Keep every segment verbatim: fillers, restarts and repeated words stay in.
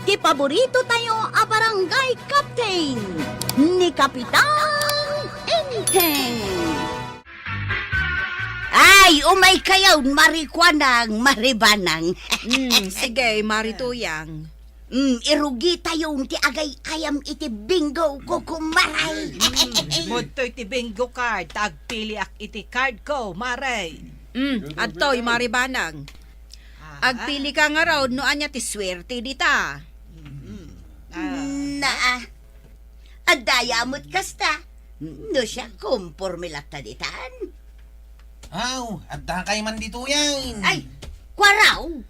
Ti paborito tayo a barangay captain, ni Kapitan Enteng. Ay, umay kayon, Mari Kuanang, Mari Banang. Mm, sige, Mari Tuyang. Mm, irugi tayo ti agay-ayam iti bingo, kukumaray. Mm, modtoy ti bingo card, ta agpiliak iti card ko, Mare. Mm, adtoy, Mari Banang. Ah. Agpili ka ngarud no ania ti suwerte dita. Mm. Ah. Na, ah. Adda ya met kasta. No siak, komporme latta ditan. Aw, adda kay man ditoyen. Ay, Kuarog.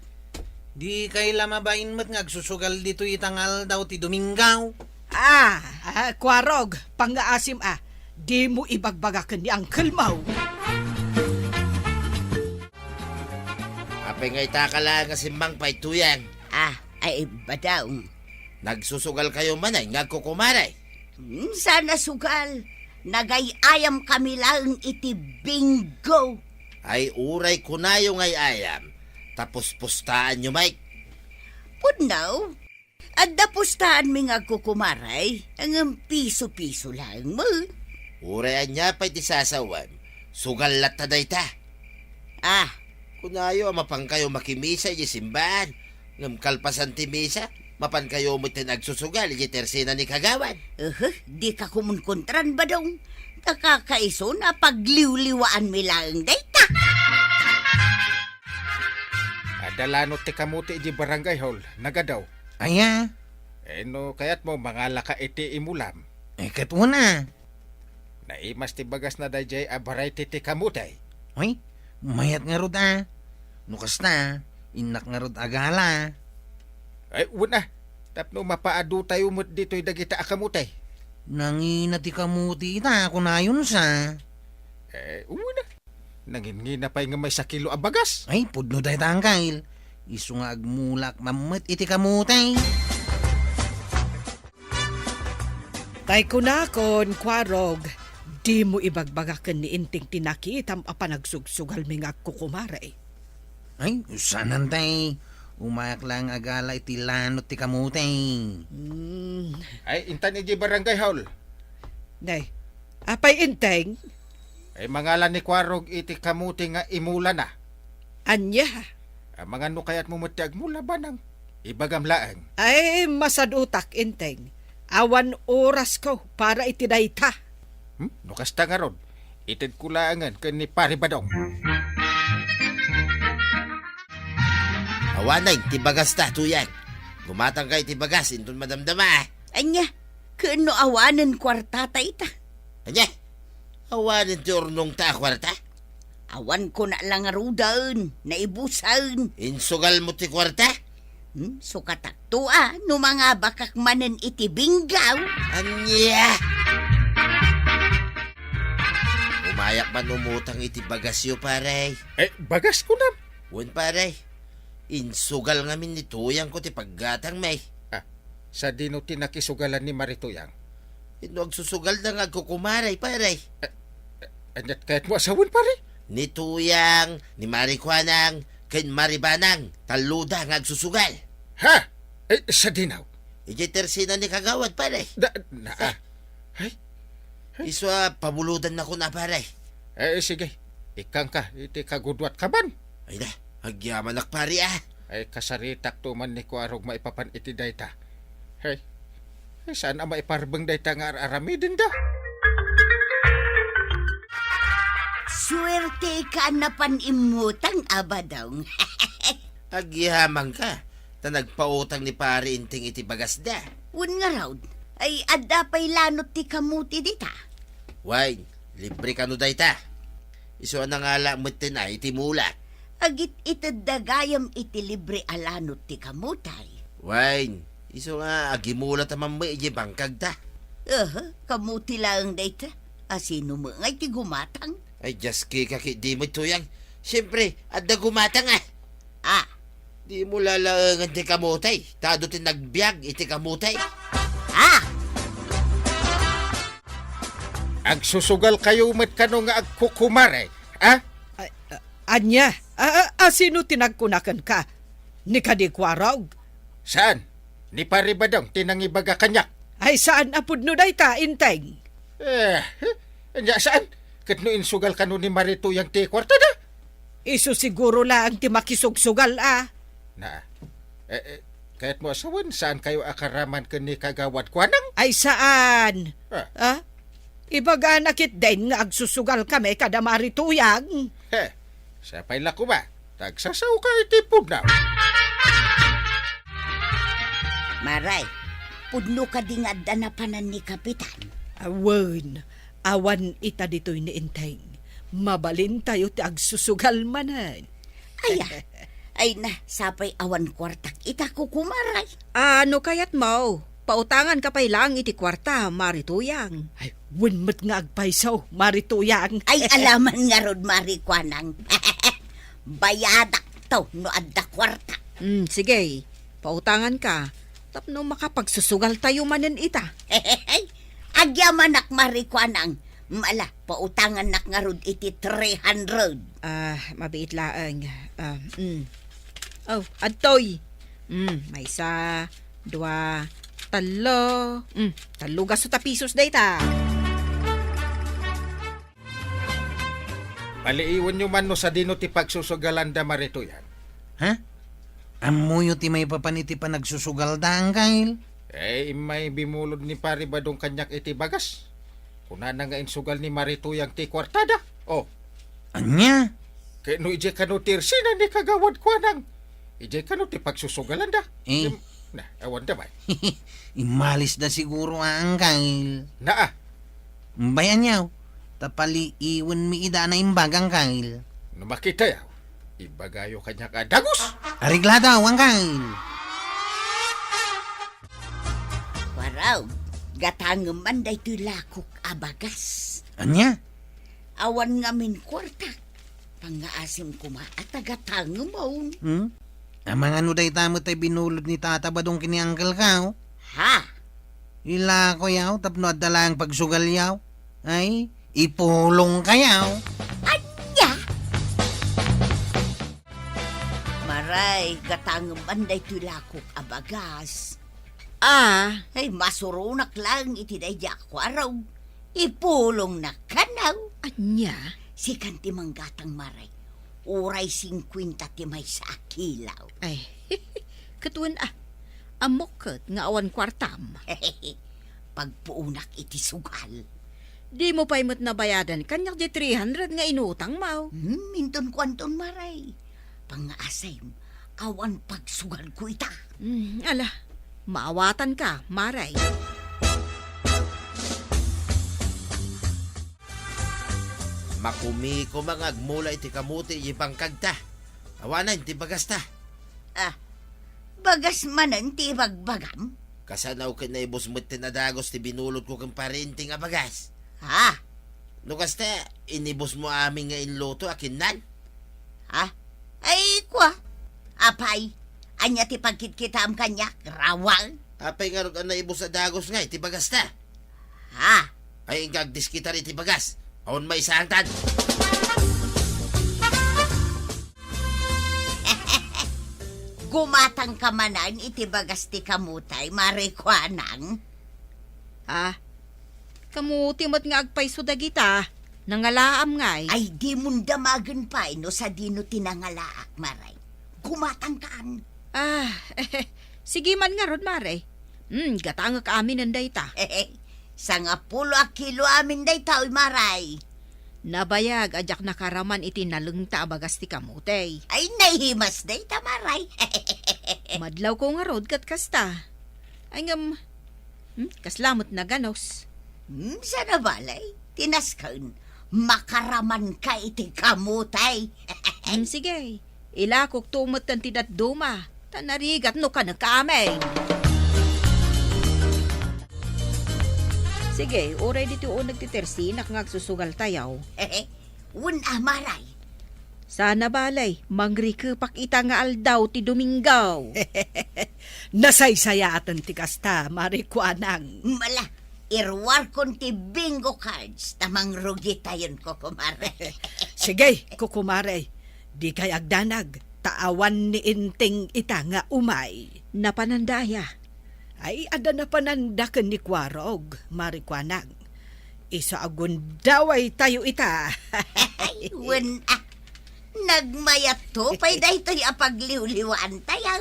Di kay la mabain met nga agsusugal ditoy ita nga aldaw ti Domingo. Ah, ah, Kuarog, pangngaasim a, dimo ibagbaga ken ni uncle mo. Apay nga ita ka la nga simmangpay, Tuyang? Ah, ay, Badong. Nagsusugal kayo manen nga agkukumare? Hmm, saan a sugal? Nagay-ayam kami laeng iti bingo. Ay, uray kunayo nga ay-ayam, ta puspustaanyo met. Pudno, adda pustaanmi nga agkukumare, ngem piso-piso laeng met. Uray ania pay ti sasawem, sugal latta dayta. Ah. Kunayo a mapankayo makimisa iti simbaan, ngem kalpasan ti misa, mapankayo metten agsusugal iti tersena ni Kagawad. Uhu, dika kumunkontran, Badong. Ta kakaisuna, pagliwliwaanmi laeng dayta. Adda lanot ti kamote iti barangay hall, nagadaw. Aya? Eh, no kayatmo, mangalaka iti imulam. Eh, ket una. Naimas ti bagasna daydiay a variety ti kamote. Ay, mayat ngarud a. No kasta, innak ngarud agala. Ay, wen a. Tapno mapaadu tayo met ditoy dagita a kamote. Nangina ti kamote ita, kunayon sa. Eh, wen a. Nangingina pay nga maysa kilo a bagas. Ay, pudno dayta, Angkel. Isu nga agmulak mammet iti kamote. Tay kunakon, Kuarog, dimo ibagbaga ken ni Enteng ti nakitam a panagsugsugalmi nga agkukumare. Ay, sanan tay, umayak lang agala iti lanot ti kamote. Hmm. Ay, intan iti barangay hall. Nay, apay Enteng? Ay, mangala ni Kuarog iti kamote nga imulana. Ania? Amangan no kayatmo met ti agmula, Banang. Ibagam laeng. Ay, masadutak, Enteng. Awan orasko para iti dayta. Hmm? No kasta ngarud, itedko laengen ken ni Pari Badong. Awanen ti bagasta, Tuyang. Gumatangka iti bagas inton madamdama. Ania? Ken no awanen kuartata ita? Ania? Awanen ti urnongta a kuarta? Awan kuna la ngaruden, naibusen. Insugalmo ti kuarta? Hmm, sukatakto a, no mangabakak manen iti binggaw. Ania? Umayak man umutang iti bagasyo, pare. Eh, bagas kunam? Wen, pare. Insugal ngamin ni Tuyangko ti paggatangmi. Ah, sadino ti nakisugalan ni Mari Tuyang? Inno agsusugalda nga agkukumare, pare. Eh, eh, aniat kayatmo a sawen, pare? Ni Tuyang, ni Mari Kuanang, ken Mari Banang, talloda nga agsusugal. Ha? Eh, sadino? Idiay tersena ni Kagawad, pare. Da, na, ah. Ay? Isu a pabulodannakon a, pare. Eh, sige. Ikkangka iti kagudua a kaban. Ay na, agyamanak, pare, ah. Ay, kasaritakto man ni Kuarog maipapan iti dayta. Hey. Ay, saan a maiparbeng dayta nga ar-aramidenda? Suerteka a napan immutang, Badong. Agyamanka, ta nagpautang ni Pare Enteng iti bagasda. Wen ngarud, ay adda pay lanot ti kamote dita. Wen, libre kano dayta? Isu a nangala metten a iti mulak. Agit-itedda gayam iti libre a lanot ti kamote. Wen, isu nga agimulata man met idiay bangkagta. Aha, kamote laeng dayta. A sino met ngay ti gumatang? Ay, diaskika ketdi met, Tuyang. Siempre, adda gumatang, ah. Ah. Dimo lalaengen ti kamote, ta adu ti nagbiag iti kamote. Ah! Agsusugal kayo met kano nga agkukumare, ah? Ay, ah, ania? Ah, ah, ah, sino ti nagkuna kenka? Ni kadi Kuarog? Saan? Ni Pari Badong ti nangibaga kaniak. Ay, saan a pudno dayta, Enteng? Eh, ania saan? Ket no insugal kano ni Mari Tuyang ti kuartada? Isu siguro laeng ti makisugsugal a. Na, eh, eh, kayatmo a sawen, saan kayo a karaman ken ni Kagawad Kuanang? Ay, saan? Ah. Ah? Ibagana ketdin nga agsusugal kami kada Mari Tuyang. He, sapay la koma, ta agsasaoka iti pudno. Maray, pudno kadi nga adda napanan ni Kapitan? Awan, awan ita ditoy ni Enteng. Mabalintayo ti agsusugal manen. Aya, ay na, sapay awan kuartak ita, Kukumaray. Ah, no kayatmo, pautanganka pay laeng iti kuarta, Mari Tuyang. Ay, wen met nga agpayso, Mari Tuyang. Ay, alaman ngarud, Mari Kuanang. Bayadak to no adda kuarta. Hmm, sige, pautanganka. Tapno makapagsusugal tayo manen ita. Agyamanak, Mari Kuanang. Mala, pautangannak ngarud iti three hundred. Ah, mabiit laeng. Ah, mm. Oh, adtoy. Mm, maysa, dua, tallo. Mm, tallo gasto ta pisos dayta. Paliiwenyo man no sadino ti pagsusugalanda, Mari Tuyang. Ha? Ammoyo ti maipapan iti panagsusugalda, Angkel? Eh, immay bimulod ni Pari Badong kaniak iti bagas. Kunana nga insugal ni Mari Tuyang ti kuartada. Oh. Ania? Ket no idiay kano ti ersina ni Kagawad Kuanang, idiay kano ti pagsusugalanda. Eh. Im-, na, awan da bay. Immalisda siguro, Angkel. Naa. Bay, aniaw, ta paliiwenmi ida a naimbag, Angkel. No makitayo, ibagayo kaniak a dagus. Areglado, Angkel. Waraw, gatangem man daytoy lakok a bagas. Ania? Awan ngamin kuartak. Pangngaasim koma a taga tangemon. Hmm? Amangan no dayta met tay binulod ni Tata Badong ken ni Angkel Kao? Ha? Ilakoyaw tapno adda laeng pagsugalyaw. Ay, ipulongkayaw. Ania? Maray, gatangem man daytoy lakok a bagas. Ah. Ay, masuronak laeng iti daydi a kuarog. Ipulongnak kano. Ania? Sikan ti manggatang, Maray. Uray singkuenta ti maysa a kilo. Ay, ket wen a. Ammok ket nga awan kuartam. Pagpuonak iti sugal. Dimo pay met nabayadan kaniak di three hundred nga inutangmo. Hmm, inton kuanton, Maray. Pangngaasim, awan pagsugalko ita. Hmm, ala, maawatanka, Maray. Makumiko nga agmula iti kamote iti bangkagta. Awanen ti bagasta. Ah, bagas manen ti ibagbagam? Kasano ket naibus met ti nadagus ti binulodko ken Pari Enteng a bagas? Ha? No kasta, inibusmo amin nga inluto a kinnan? Ha? Ay, kua. Apay, ania ti pagkitkitaam kaniak, rawang? Apay ngarud a naibus a dagus nga iti bagasta? Ha? Ay, inka agdiskitar iti bagas. Awan maisaangtan. Gumatangka manen iti bagas ti kamote, Mari Kuanang? Ah, kamote met nga agpayso dagita. Nangalaam ngay. Ay, dimon damagen pay no sadino ti nangalaak, Maray. Gumatangkan. Ah, sige man ngarud, Maray. Hmm, gatangek aminen dayta. Sangapulo a kilo amin dayta, oy, Maray. Nabayag a diak nakaraman iti nalengta a bagas ti kamote. Ay, naimas dayta, Maray. Madlawko ngarud ket kasta. Ay, ngem, hmm, kasla met naganos. Hmm, sana balay, tinasken, makaramanka iti kamote. Hmm, sige. Ilakokto metten ti dadduma, ta narigat no kanenka amin. Sige, uray ditoy uneg ti tersinak nga agsusugal tayo. Wen a, Maray. Sana balay, mangrikepak ita nga aldaw ti Domingo. Nasaysayaatan ti kasta, Mari Kuanang. Mala, iruarkon ti bingo cards ta mangrugitayon, Kukumare. Sige, Kukumare, dikay agdanag, ta awan ni Enteng ita nga umay. Napananda aya? Ay, adda napananda ken ni Kuarog, Mari Kuanang. Isu a gundawaytayo ita. Ay, wen, ah. Nagmayatto pay daytoy a pagliwliwaantayo.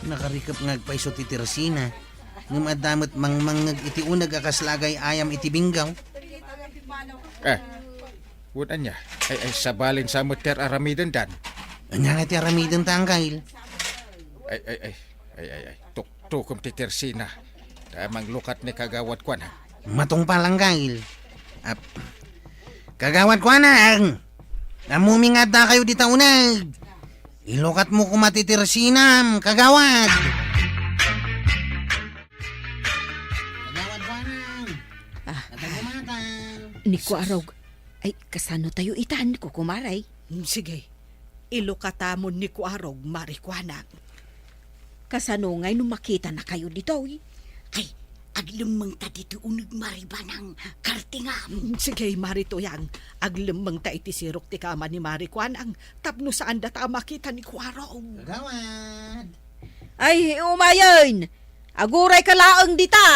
Nakarikep nga agpayso ti Teresina. Ngem adda met mangmangngeg iti uneg a kasla agay-ayam iti binggaw. Eh, wen ania? Ay, ay, sabalin sa met ti ar-aramidendan. Ania nga ti aramidenta, Anggail? Ay, ay, ay, ay, ay, ay, tuktukem ti Teresina. Ta manglukat ni Kagawad Kuanang. Matungpal, Anggail. Ap-, Kagawad Kuanang! Ammom nga addakayo dita uneg. Ilukatmo koma ti Teresinam, Kagawad! Kagawad Kuanang! Ah, Kagawad Kuanang! Ni Kuarog, ay, kasano tayo itan, kukumaray? Mm, sige. Ilukatamon ni Kuarog, Mari Kuanang. Kasano ngay no makitanakayo ditoy? Ay, aglemmengta ditoy uneg, Mari Banang, kartingam. Mm, sige, Mari Tuyang. Aglemmengta iti sirok ti kama ni Mari Kuanang tapno saandata a makita ni Kuarog. Kagawad! Ay, umayen! Agurayka laeng dita!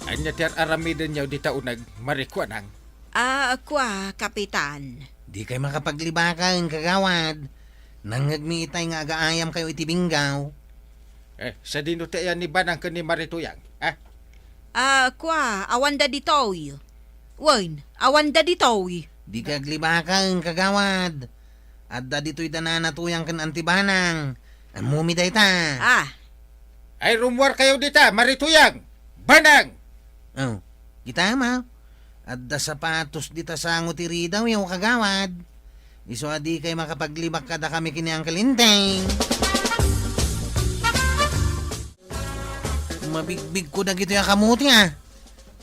Ania ti ar-aramidenyo dita uneg, Mari Kuanang? Ah, kua, Kapitan. Dikay makapaglibaken, Kagawad. Nangngegmi itay nga agaayamkayo iti binggaw. Eh, sadino ti ayan ni Banang ken ni Mari Tuyang, ah? Ah, kua, awanda ditoy. Wen, awanda ditoy. Dikay aglibaken, Kagawad. Adda ditoy da Nana Tuyang ken Anti Banang. Ammomi dayta. Ah. Ay, rummuarkayo dita, Mari Tuyang! Banang! Oh, kita, ma. Adda sapatos dita sango ti ridawyo, Kagawad. Isu a dikay makapaglibak kadakami ken ni Uncle Enteng. Mabigbigko dagitoy a kamuti, ah.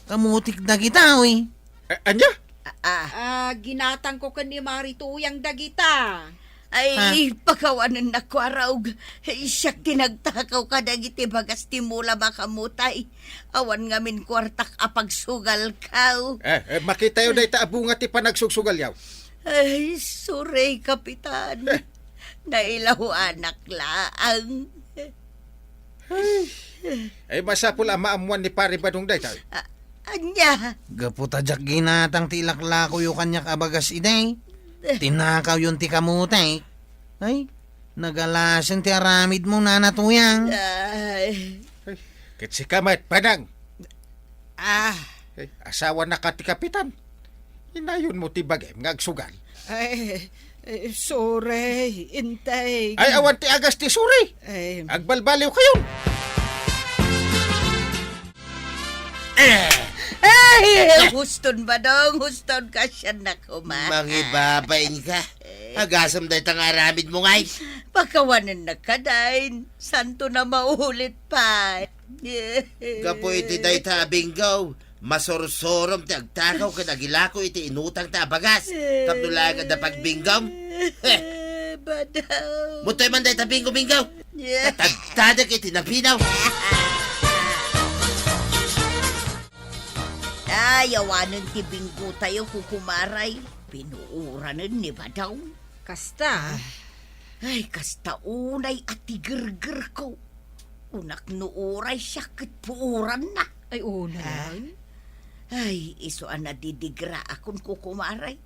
Kamutik dagita, uy. A-, ania? Ah, ah. Ah, ginatangko ken ni Mari Tuyang dagita. Ay, ha? Pakawanennak, Kuarog. Siak ti nagtakaw kadagiti bagas ti mula makamutay. Awan ngamin kuartak a pagsugalkaw. Eh, eh, makitayo dayta a bunga ti panagsugsugalyo. Ay, sorry, Kapitan. Eh. Nailawanak laang. Ay, masapul a maammuan ni Pari Badong daytoy. A-, ania? Gapu ta diak ginatang ti ilaklakoyo kaniak a bagas idi. Tinakawyon ti kamutek. Ay, nagalasen ti aramidmo, Nana Tuyang. Ay. Ay, ket sika met, Banang. Ah. Eh, asawanaka ti kapitan. Inayonmo ti bagim nga agsugal. Ay, eh, sorry, Enteng. Ay, awan ti agas ti sorry. Eh. Agbalbaliwkayon. Eh. Ay, huston, Badong, huston, kasiannak koma. Mangibabain ka. Eh. Agasem dayta nga aramidmo ngay. Pakawanennak kadayn. Santo na maulit pay. Gapu iti dayta a binggaw, masursurom ti agtakaw ken agilako iti inutangta a bagas. Tapno laeng adda pagbinggam. Heh. Badaw. Mutoy man dayta binggo-binggaw. Tatagtadek iti napinaw. Ay, awanen ti binggotayo, kukumaray. Pinuoranen ni Badaw. Kasta. Ah. Ay, kasta unay a tigergerko. Kunak no uray siak ket puoranna. Ay, unay. Ah. Ay, isu a nadidigraakon, kukumaray.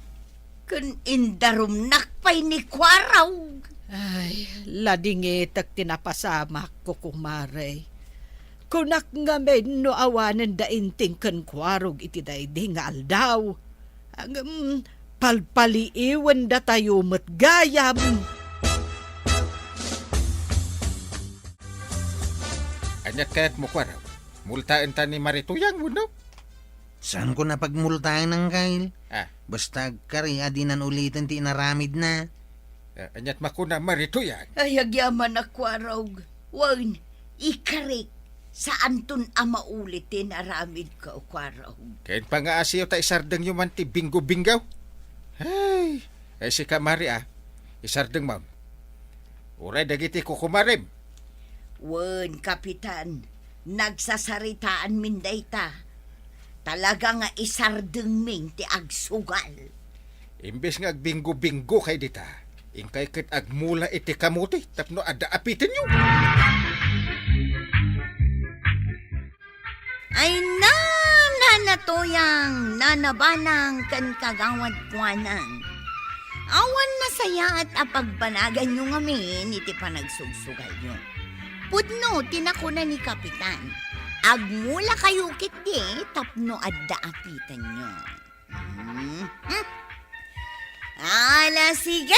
Ken indarumnak pay ni Kuarog. Ay, ladingitek ti napasamak, kukumaray. Kunak ngamin no awanen da Enteng ken Kuarog iti daydi nga aldaw. Ngem, palpaliiwen datayo met gayam. Aniat kayatmo, Kuarog? Multaenta ni Mari Tuyang, wenno? Saanko a pagmultaen, Anggail. Ah. Basta agkari a dinan uliten ti inaramidna. Ah, aniat makuna, Mari Tuyang? Ay, agyamanak, Kuarog. Wen, ikarik. Saanton a maulit ti inaramidko, Kuarog. Ken pangaasiyo ta isardengyo man ti binggo-binggaw. Ay, ay, sika, Mari, ah. Isardengmon. Uray dagiti kukumarem. Wen, Kapitan, nagsasaritaanmin dayta. Talaga nga isardengmin ti agsugal. Imbes nga agbinggo-binggo kay dita, inkay ket agmula iti kamote tapno adda apitenyo. Ay, Nana Tuyang, Nana Banang, ken Kagawad Kuanang. Awan nasayaat a pagbanaganyo ngamin iti panagsugsugayo. Pudno ti nakuna ni Kapitan, agmulakayo ketdi tapno adda apitenyo. Hmm? Hmm? Ala, sige!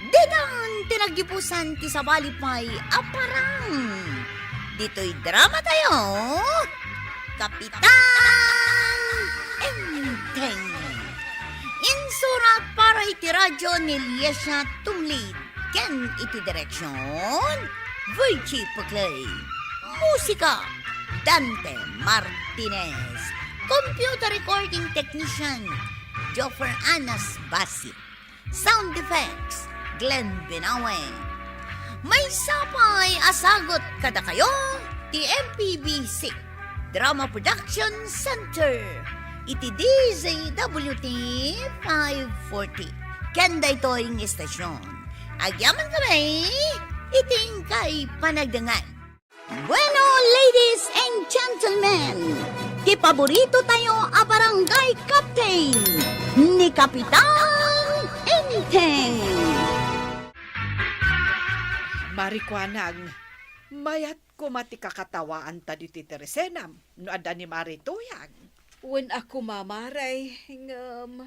Ditan ti naggipusan ti sabali pay a parang. Ditoy drama tayo, Kapitan Enteng. Insurat para iti radyo ni Liesia Tumlid. Ken iti direksyon, Virgie Puclay. Musika, Dante Martinez. Computer recording technician, Joffer Anas Basi. Sound effects, Glenn Binawe. Maysa pay a sagut kadakayo ti M P B C. Drama Production Center iti D Z W T five forty. Ken daytoy nga istasyon, agyaman kami iti inkay panagdangan. Bueno, ladies and gentlemen, ti paborito tayo a barangay captain, ni Kapitan Enteng. Mari Kuanang, mayat koma ti kakatawaanta ditoy ti resenam no adda ni Mari Tuyang. Wen a koma, Mare, ngem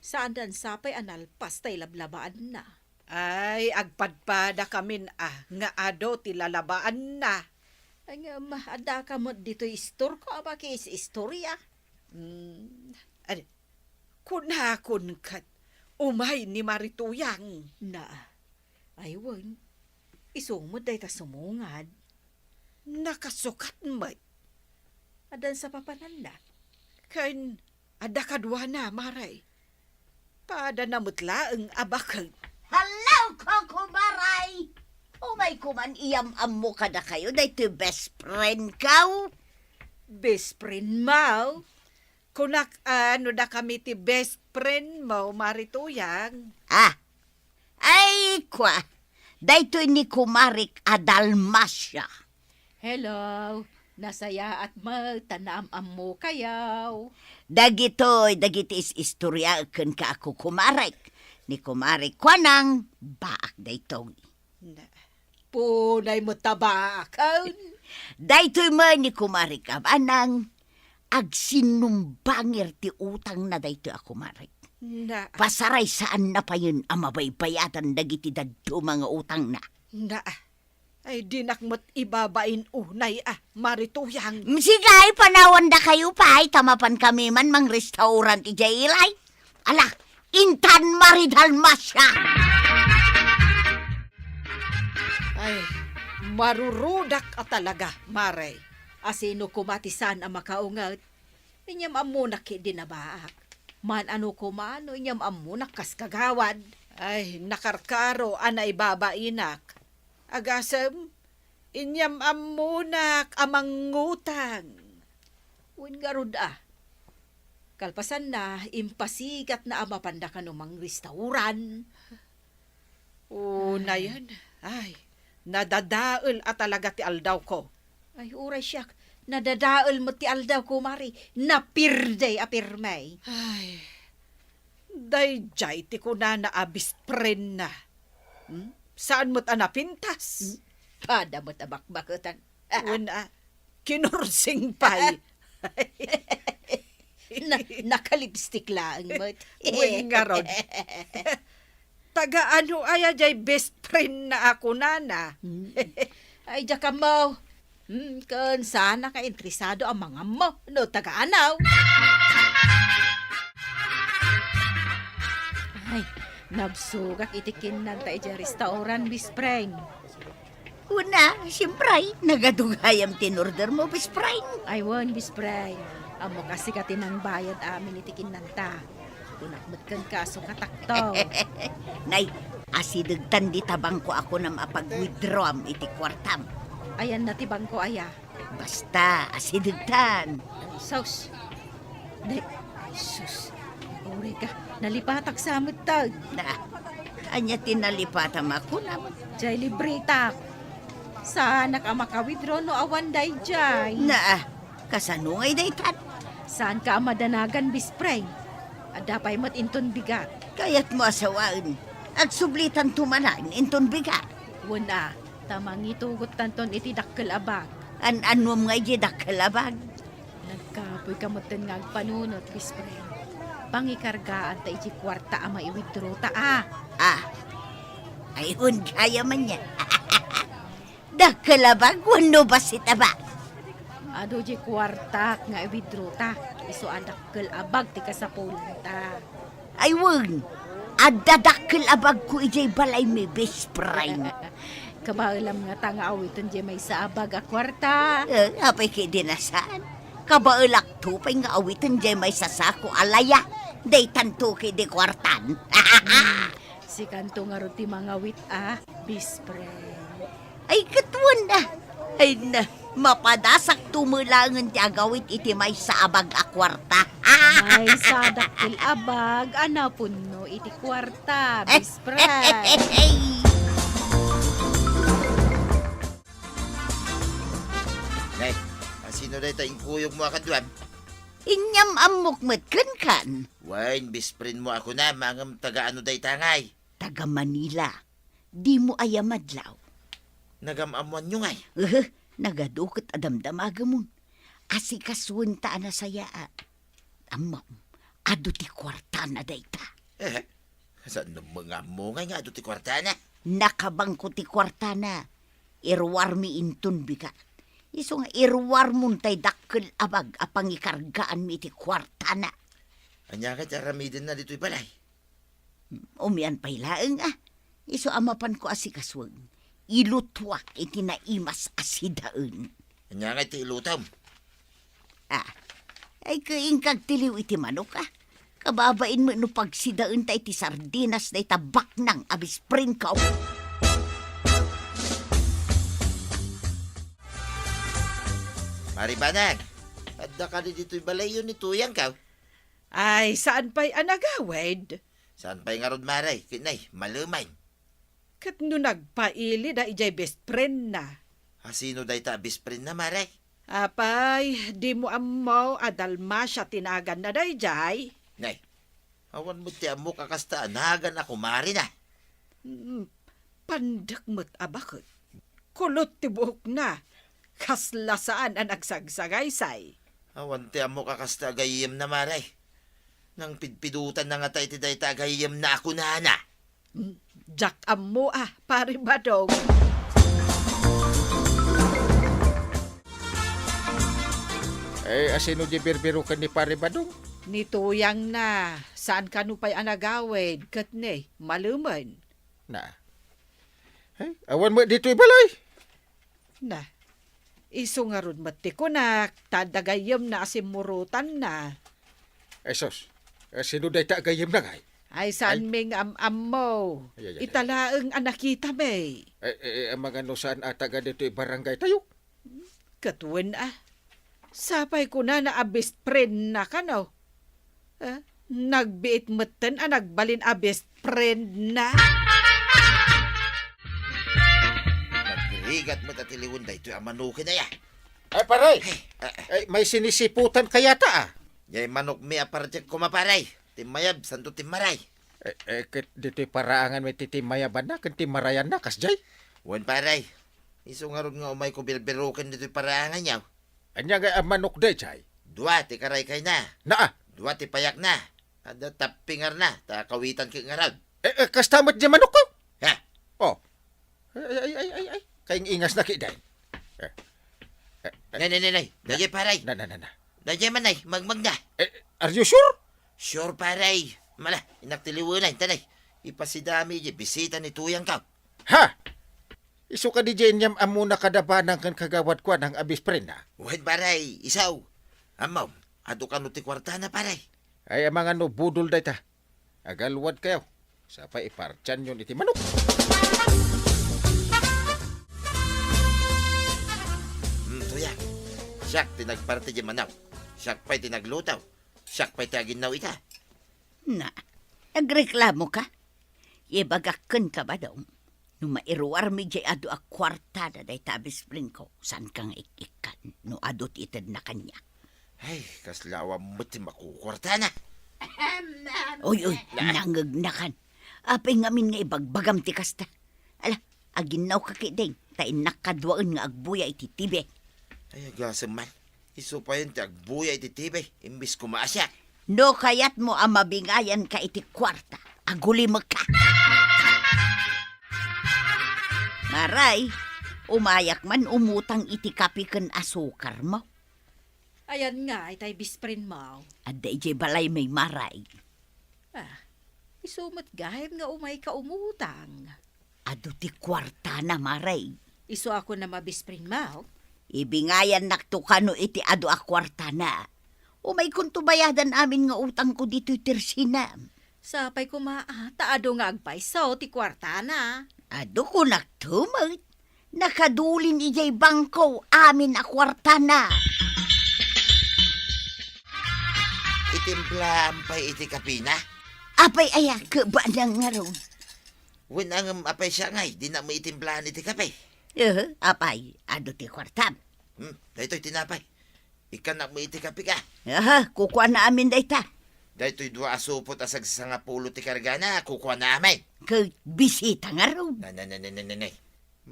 saan dansa pay a nalpas tay lablabaanna. Ay, agpadpadakamin a nga adu ti lalabaanna. Ay, ngem addaka met ditoy istorko a makiis-istoria. Hmm, adi, kunakon ket umay ni Mari Tuyang. Na, ay wen, isu met dayta sumungad. Nakasukat met. Addan sa papananna. Ken adda kaduana, Mare. Padana met laeng a baket. Hello, Kokomaray! Umay koman iyam-ammo kadakayo daytoy best friend ko. Best friend mo? Kunak a no dakami ti best friend mo, Mari Tuyang. Ah, ay, kwa, daytoy ni kumarik a Dalmacia. Hello, nasayaat met ta naam-ammokayo. Dagitoy, dagiti is-istoriaek kenka a kukumarik. Ni kumarik Kuanang, baak daytoy. Na, punay met ta baaken. Daytoy met ni kumarik a Banang, agsinnumbanger ti utangna daytoy a kumarik. Na. Pasaraysaanna payen a mabaybayadan dagiti dadduma nga utangna. Na. Ay, dinak met ibabain unay a, Mari Tuyang. Mm, sige, ay, panawandakayo pay, ta mapankami man mangrestaurant idiay ilay. Ala, intan Mari Dalmacia! Ay, marurudak a talaga, Mare. Asino koma ti saan a makaunget? Inyam-ammonak ketdi a baak. Maan-ano koma no inyam-ammonak kas kagawad. Ay, nakarkaro a naibabainak. Agasem, inyam-ammonak a mangngutang. Wen ngarud a. Kalpasanna, impasigatna a mapanda kano mangrestaurant. Unayen, ay, nadadael a talaga ti aldawko. Ay, uray siak, nadadael met ti aldawko, Mari. Napirdi a pirmi. Ay, daydiay ti kunana a best friend na. Hmm? Saan met a napintas? Hmm? Pada met a bakbaketan. Wen a, kinursing pay. Na, nakalipstick laeng met. Wen ngarud. Taga ano aya jay best friend na a kunana? Hmm. Ay, diak ammo. Hmm, ken saanak a interesado a mangammo no taga anaw. Ay, nabsogak iti kinnanta idiay restaurant, best friend. Una, siempre, nagadu gayam ti inorder mo, best friend. Ay, wen, best friend. Ammok a sika ti nangbayad amin iti kinnanta. Kunak met kenka, sukatakto. Nay, asidegtan dita bangko a kunam a pag-withdrawam iti kuartam. Ayanna ti bangko aya? Basta, asidegtan. Sus. Nay, sus. Uray ka, nalipatak sa met ta. Na, ania ti nalipatam a kunam? Jay libreta. Saanak a maka-withdraw no awan dayjay. Na, kasano ngay daytan? Saan ka a madanagan, best friend? Adda pay met inton bigat. Kayatmo a sawaen, agsublitanto manen inton bigat. Wen a, ta mangitugottanton iti dakkel a bag. An-annuam ngay di dakkel a bag? Nagkapoy ka metten nga agpanunot, best friend. Pangikargaan ta iti kuarta a maiwithdraw ta, a. Ah. Ay, wen gayam aya. Dakkel a bag wenno bassit a bag? Adu di kuartak nga i-withdraw ta. Isu a dakkel a bag ti kasapulan ta. Ay, wen, adda dakkel a bagko idiay balaymi, best friend. Kabaelam ngata nga awiten diay maysa a bag a kuarta. Eh, apay ketdi a saan? Kabaelakto pay nga awiten diay maysa sako a laya. Daytanto ketdi kuartan. Hmm, sikanto ngarud ti mangawit a, best friend. Ay, ket wen a. Ay na, mapadasakto met laengen ti agawit iti maysa a bag a kuarta. Maysa a dakkel a bag a napunno iti kuarta, best friend. Nay, asino dayta inkuyogmo a kaduam? Inyam-ammok met kenkan. Wen, best friend mo a kunam, ngem taga ano dayta ngay? Taga Manila. Dimo aya madlaw? Nagam-ammoanyo ngay? Ehe, nagadu ket a damdamagemon. Asikasuen ta a nasayaat. Ammom, adu ti kuartana dayta. Eh, saan no nga ammo ngay nga adu ti kuartana? Nakabangko ti kuartana. Iruarmi inton bigat. Isu nga iruarmon tay dakkel a bag a pangikargaanmi iti kuartana. Ania ngay ti aramidenna ditoy balay? Umian pay laeng a. Isu a mapanko a sikasuen, ilutuak iti naimas a sidaen. Ania ngay ti ilutom? Ah, ay, ket inkag ti liw iti manok a. Kababain met no pagsidaenta iti sardinas dayta baknang a best friendko. Maribanag, adda kadi ditoy balayyo ni Tuyangko? Ay, saan pay a nagawid? Saan pay ngarud, Mare? Ket nay, malemen. Ket no nagpaili da idiay best friendna. Asino dayta a best friendna, Mare? Apay, dimo ammo a Dalmacia ti naganna daydiay? Nay, awan met ti ammok a kasta a nagan a kumarena. Mm, pandek met a baket. Kulot ti buokna. Kasla saan a nagsagsagaysay. Awan ti ammok a kasta a gayyemna, Mare. Nangpidpidotanna ngata iti dayta a gayyemna a kunana. Mm, diak ammo a, Pare Badong. Eh, asino di birbiroken ni Pare Badong? Ni Tuyangna, saan kano pay a nagawid, ket ni, malemen. Na. Eh, awan met ditoy balay. Na. Isu ngarud met ti kunak, ta adda gayyemna a simmurotanna. Ay, sus. Eh, sino dayta a gayyemna ngay? Ay, saan mi nga am-ammo? Ay, ay, ay, ita ay. Laeng a nakitami. Eh, eh, eh, amangan no saan a taga ditoy barangay tayo? Ket wen a. Sapay kunana a best friendna kano. Eh, nagbiit metten a nagbalin a best friendna. Nagrigat met a ti liwen daytoy a manoken aya. Ay, pare! Eh, eh. Ay, may sinisiputan kayata, ah. Jay manokmi a partek koma, pare. Timmayab, santo timmaray. Eh, eh, ket ditoy paraangan met ti timmayabanna ken timmarayanna, kasjay? Wen, pare. Isu ngarud nga umayko birbiroken ditoy paraanganyo. Ania ngay a manok dayjay? Dua ti karaykayna. Naa. Dua ti payakna. Adda tappingarna, ta kawitan ket ngarud. Eh, eh, kasta met di manokko? Ha? Oh. Ay, ay, ay, ay, ay, ay. Kaing-ingasna ket dayta. Eh, eh, eh. Nay, nay, nay, nay. Na. Dayjay, pare. Na, na, na, na. Dayjay man, nay. Magmagna. Eh, are you sure? Sure, pare. Mala, innak ti liwenay, ta nay. Ipasidami di bisita ni Tuyangko. Ha? Isu kadi jay inyam-ammona kada banang ken kagawad kuanang a best friendna? Wen, pare, isu. Ammom, adu kano ti kuartana, pare? Ay, amangan no budol dayta. Agalwad kayo. Sapay ipartianyon iti manok. Hmm, Tuyang. Siak ti nagparti di manok. Siak pay ti nagluto. Siak pay ti aginnaw ita. Na, nagreklamo ka? Ibagak kenka, Badong. No mairuarmi diay adu a kuartana dayta a best friend ko, saanka nga ik-ikkan no adu ti itedna kaniak. Ay, kasla awan met ti makukuartana. Oy, oy, nangegnakan. Apay ngamin nga ibagbagam ti kasta? Ala, aginnawka ketdin, ta innak kaduaen nga agbuya iti T V. Ay, agasem man. Isu payen ti agbuya iti T V, imbes koma a siak. No kayatmo a mabingayanka iti kuarta, agulimekka. Maray, umayak man umutang iti kape ken asukarmo. Ayan nga, itay best friend mo. Adda idiay balaymi, Maray. Ah, isu met gayam nga umayka umutang. Adu ti kuartana, Maray. Isu a kunam a best friend mo? Ibingayannakto kano iti adu a kuartana. Umaykonto bayadan amin nga utangko ditoy tersinam. Sapay koma, ah, ta adu nga agpayso ti kuartana. Adu kunakto met. Nakadulin idiay bangko amin a kuartana. Itimplaam pay iti kapina? Apay aya, kebanang ngarud. Wen ngem apay siak ngay, dinak met itimplaen iti kape? Ehe, apay, adu ti kuartam? Hmm, daytoy tinapay. Ikkannak met iti kape ka. Aha, kukuana amin dayta. Daytoy dua a supot a sagsangapulo ti kargana, kukuana amin. Ket bisita ngarud. Na, na, na, na, na, na, na.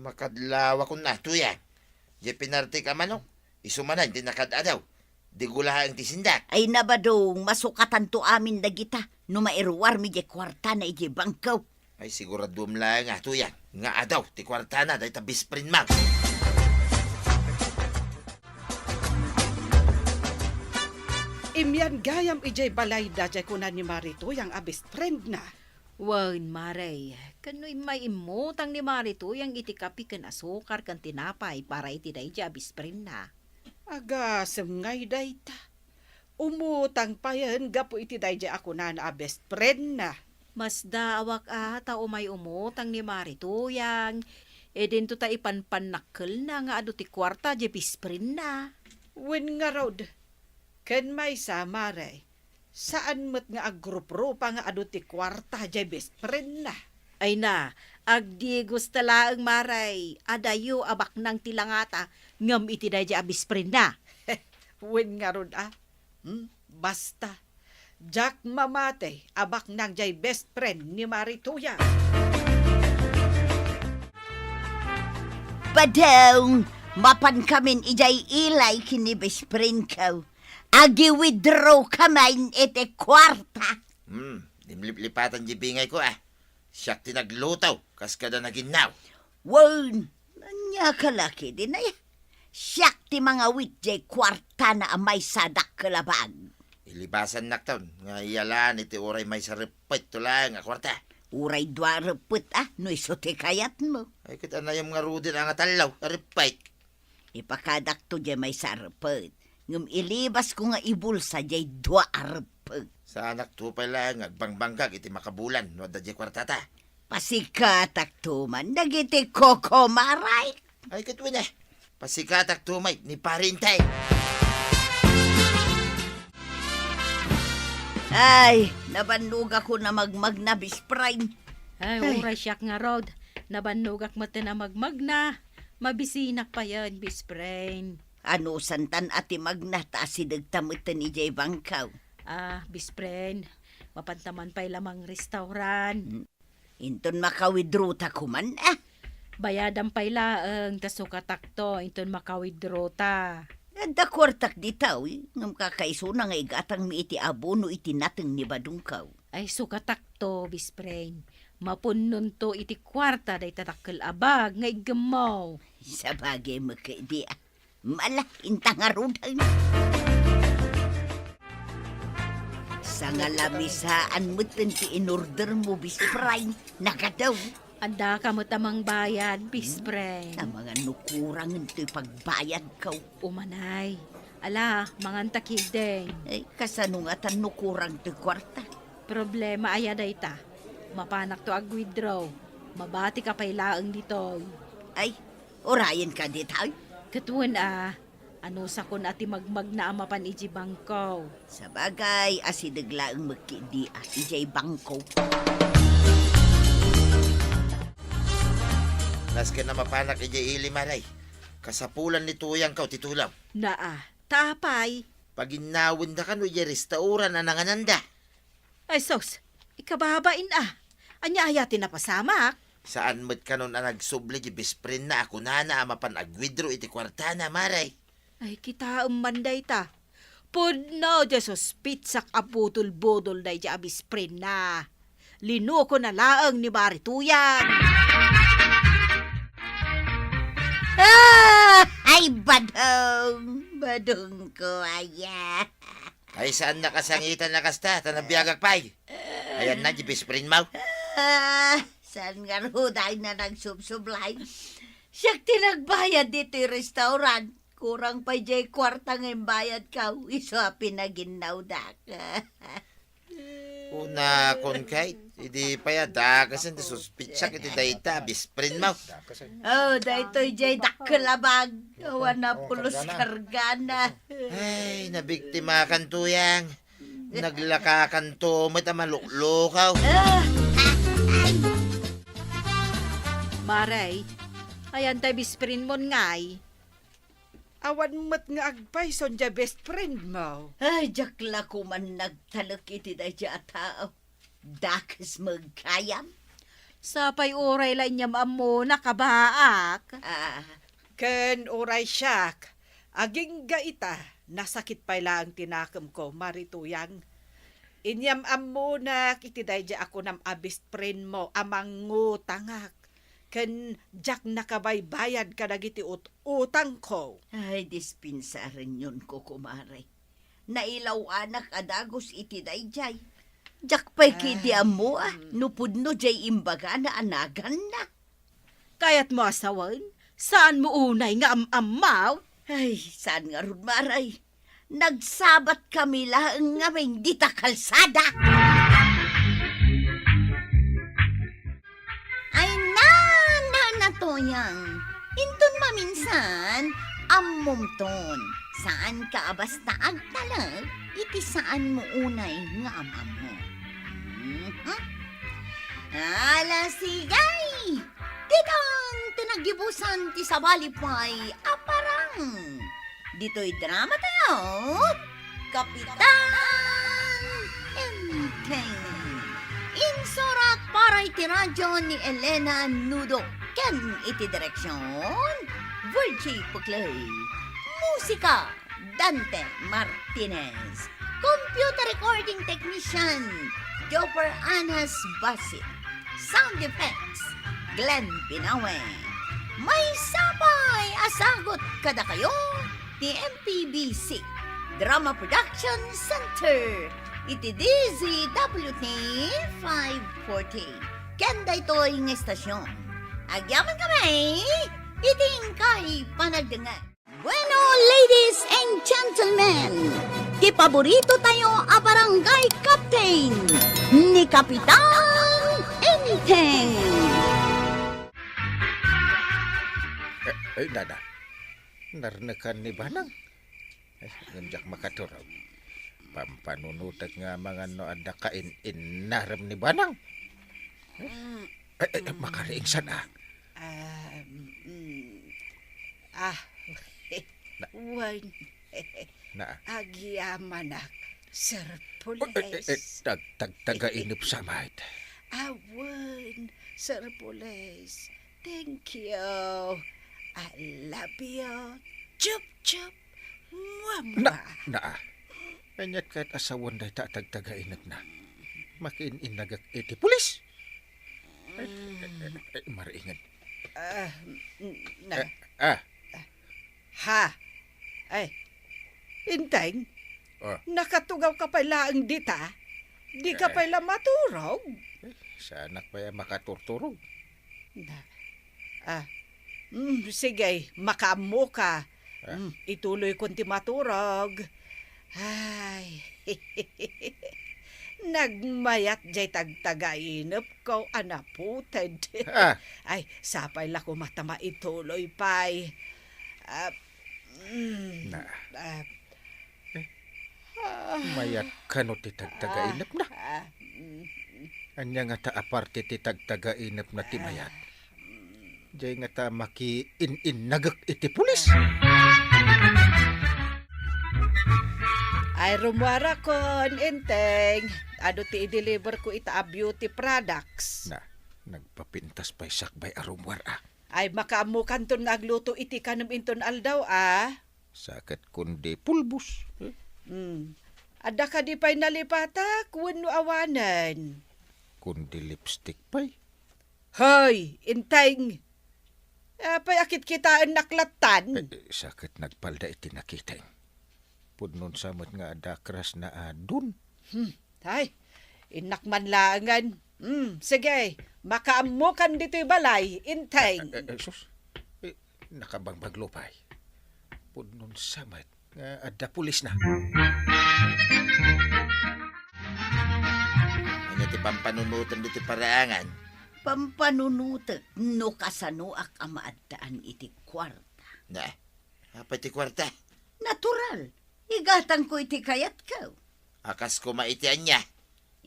Makadlawakon na, Tuyang. Diay pinartik a manok, isu manen ti nakad-adaw. Di gulaeng ti sindak. Ay na, Badong, masukatanto amin dagita no mairuarmi diay kuartana idiay bangko. Ay, siguraduem laeng a, Tuyang, nga adaw ti kuartana dayta best friend mo. Immian gayam idiay balayda diay kuna ni Mari Tuyang a best friend na. Wen, Mari, ken no immay immutang ni Mari Tuyang iti kape ken asukar ken tinapay para iti daydiay a best friend na. Agasem ngay dayta. Umutang payen gapu iti daydiay a kunana a best friend na. Masdaawak a ta umay umutang ni Mari Tuyang, idinto ta ipanpannakkelna nga adu ti kuarta diay best friend na. Wen ngarud, ken maysa, Mari, saan met nga agruprupa nga adu ti kuarta diay best friend na. Ay na, agdigos ta laeng, Mari, adayo a baknang ti langata ngem iti daydiay a best friend na. Wen ngarud a. Hmm? Basta, diak mamati a baknang diay best friend ni Mari Tuyang. Badong, mapankamin idiay ilay ken ni best friend ko. Agi-withdraw kamin iti kuarta. Hmm, dimliplipatan diay bingay ko, ah. Siak ti nagluto, kas kada naginnaw. Wen, ania ka la ketdin, ay? Siak ti mangawit diay kuartana a maysa dakkel a bag. Ilibasannakton nga iyalaan iti uray maysa reppet to laeng a kuarta. Uray dua reppet, ah, no isu ti kayatmo. Ay, ket anayam ngaruden a nga tallo a reppet. Ipakadakto diay maysa a reppet, ngem ilibasko nga ibulsa diay dua a reppet. Saanakto pay laeng nga agbangbanggag iti makabulan no adda diay kuartata. Pasikatakto man dagiti kokomaray. Ay, ket wen, eh. Pasikatakto met ni Pari Intay. Ay, nabannogakon a magmagna, best friend. Ay, ay, uray siak ngarud. Nabannogak metten a magmagna. Mabisinak payen, best friend. Anusantan a ti magna ta asidegta metten idiay bangko. Ah, best friend, mapanta man pay la mangrestaurant. Hmm. Inton maka-withdraw ta koman, ah. Bayadam pay laeng ta sukatakto inton maka-withdraw ta. Adda kuartak dita, uy, ngem kakaisuna nga igatangmi iti abono iti nateng ni badongko. Ay, sukatakto, best friend. Mapunnonto iti kuarta dayta dakkel a bag nga iggemmo. Sabagay met ketdi, ah. Mala, inta ngaruden. Sangalamisaan metten ti inordermo, best friend. Nagadaw. Addaka met a mangbayad, best friend. Amangan no kurangen toy pagbayadko. Umanay. Ala, manganta ketdin. Ay, kasano ngatan no kurang toy kuarta? Problema aya dayta? Mapanakto ag-withdraw. Mabatika pay laeng ditoy. Ay, urayenka ditoy? Ket wen a, Anusakon a ti magmagna a mapan ijay bangko. Sabagay, asideg laeng met ketdi a ijay bangko. Nasken a mapanak ijay ili, Maray. Kasapulan ni Tuyangko ti tulong. Naa, ta apay? Paginnawendak kano ijay restaurant a nangananda. Ay sus, ikababain a. Ania aya ti napasamak? Saan met kanon a nagsubli ti best friendna a kunana a mapan ag-withdraw iti kuartana, Maray. Ay, kitaem man dayta. Pudno ti suspitsak a budol-budol daydi a best friendna. Linukona laeng ni Mari Tuyang. Ah! Ay, badong! Badongko aya. Ay, saannak a sangitan a kasta, ta nabiagak pay. Ayanna, di best friend mo. Ah, saan ngarud a nagsubsublay? Siak ti nagbayad ditoy restaurant. Kurang pay jay kuarta nga imbayadko, isu a pinaginnawdak. Kunakon kay, idi pay a dakasen ti suspitsak iti dayta a best friend mo. Oh, daytoy jay dakkel a bag. Awan a pulos kargana. Ay, nabiktimakan, Tuyang. Naglakakanto met a maluklukaw. Ah! Maray, ayan tay best friend mo ngay. Awan met nga agpayson diay best friend mo. Ay, diak la koman nagtalek iti daydiay a tao. Dakes met gayam. Sapay uray la inyam-ammona, kabaak. Ah. Ken uray siak, agingga ita, nasakit pay laeng ti nakemko, Mari Tuyang. Inyam-ammonak iti daydiay a kunam a best friend mo a mangutangak. Ken diak nakabaybayad kadagiti ut-, utangko. Ay, dispensarenyon ko, kumare. Nailaw-anak a dagus iti daydiay. Diak pay ketdi ammo a no pudno diay imbagana a naganna. Kayatmo a sawen? Saanmo unay nga am-ammaw? Ay, saan ngarud, Maray? Nagsabatkami laeng ngamin dita kalsada. Ay, na, na, na, Tuyang. Inton maminsan, ammomton. Saanka a basta agtalek iti saanmo unay nga am-ammo. Mhm. Ala, sige! Ditan ti naggibusan ti sabali pay a parang. Ditoy drama tayo, Kapitan Enteng. Insurat para iti radyo ni Elena Nudo ken iti direksyon, Virgie Puclay. Musika, Dante Martinez. Computer recording technician, Jopper Anas Basit. Sound effects, Glenn Pinawe. Maysa pay a sagut kadakayo ti M P B C Drama Production Center iti D Z W T five forty. Ken daytoy nga estasyon, agyamankami iti inkay panagdengngeg. Bueno, ladies and gentlemen, ti paborito tayo a barangay captain, ni Kapitan Enteng. Eh, eh, dada, narnekan ni Banang. Eh, ngem diak makaturog. Pampanunotek nga amangan no adda kain-innarem ni Banang. Mm. Eh, eh, eh, makariingsan, ah. Ah, mm, ah, Na- wen. Na- Agyamanak, Sir Police. Eh, eh, eh, tag-, tag-, tagainep sa, mate. Awen, Sir Police. Thank you. I love you. Chup, chup. Mwah, mwah. Na, naa. Ket ket a sawen dayta a tagtagainepna, makiin-innagak iti pulis. Ay, ay, ay, ay, mariingen. Ah, n-, na. Eh, ah. Ha? Ay, Enteng? Ah. Nakatugawka pay laeng dita? Dika Eh. pay la maturog? Eh, saanak pay a makaturturog. Na, ah, mm, sige, makaammoka. Ah. Mm, ituloykon ti maturog. Ay, nagmayat jay tagtagainepko a naputed. Ah. Ay, sapay la koma ta maituloy pay. Ah, Mm. Na. Ah. Eh, mayat kano ti tagtagainepna? Ah, mm. Ania ngata a parte ti tagtagainepna ti mayat? Diay ngata makiin-innagek iti pulis? Ay, rumuarakon, Enteng. Adu ti i-deliver ko ita a beauty products? Na, nagpapintas pay sakbay a rumuar, a. Ay, makaammokanton nga agluto iti kanem inton aldaw, a? Sa ket kundi pulbos, eh? Hmm. Adda kadi pay nalipatak wenno awanen? Kundi lipstick pay. Hoy, Enteng! Apay a kitkitaennak lattan? Eh, eh, sa ket nagpalda iti nakiteng. Pudno sa met nga adda crush-na a Don. Hmm. Ay, innak man laengen. Hmm, sige, makaammokan ditoy balay, Enteng. Eh, eh, eh, sus. Eh, nakabangbanglo pay. Pudno sa met nga adda pulisna. Ania ti pampanunotem ditoy paraangan? Pampanunotek no kasanoak a maaddaan iti kuarta. Na, apay ti kuarta? Natural. Igatangko iti kayatko. A kas koma iti ania?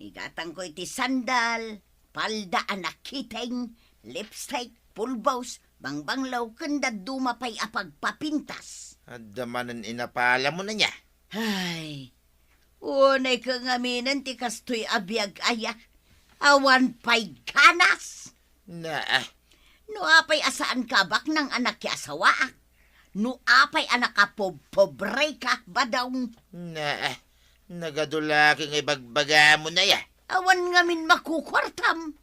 Igatangko iti sandal, palda a nakiteng, lipstick, pulbos, bangbanglo, ken dadduma pay a pagpapintas. Adda manen inapalam, ania? Ay, unayko ngaminen ti kastoy a biag aya. Awan pay ganas. Naa. No apay a saanka a baknang a nakiasawaak? No apay a nakapobpobreka, badong? Naa. Nagadu la ket nga ibagbagam, aya? Awan ngamin makukuartam.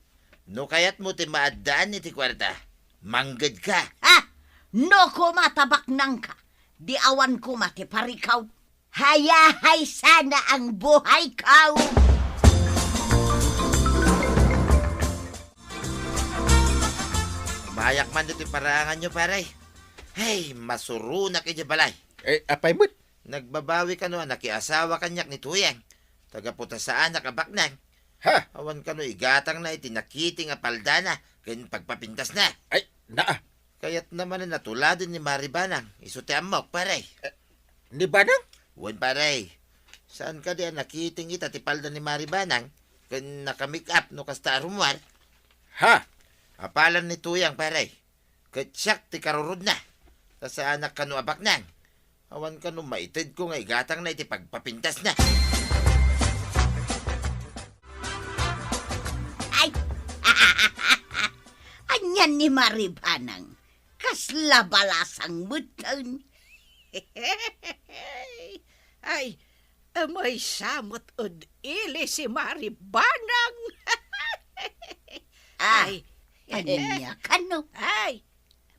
No kayatmo ti maaddaan iti kuarta, manggedka. Ah! No koma ta baknangka, di awan koma ti parikaw. Hayahay sana ang buhay ko! Mayak man ditoy paraanganyo, pare. Hey, masuronak idiay balay. Eh, apay met? Nagbabawi kano a nakiasawa kaniak ni Tuyang. Taga-putasaanak a baknang. Ha? Awan kano igatangna iti nakiteng a paldana ken pagpapintasna. Ay, naa. Kayatna manen a tuladen ni Mari Banang, isu ti ammok, pare. Eh, ni Banang? Wen, pare. Saan kadi a nakiteng ita ti palda ni Mari Banang ken naka-make-up no kasta a rumuar? Ha? Apalan ni Tuyang, pare. Ket siak ti karurudna. Ta saanak kano a baknang. Awan kano maitedko nga igatangna iti pagpapintasna. Ay! Anian ni Mari Banang? Kasla balasang metten. Ay, maysa met ed ili si Mari Banang. Ah, ay. Ania kano? Ay,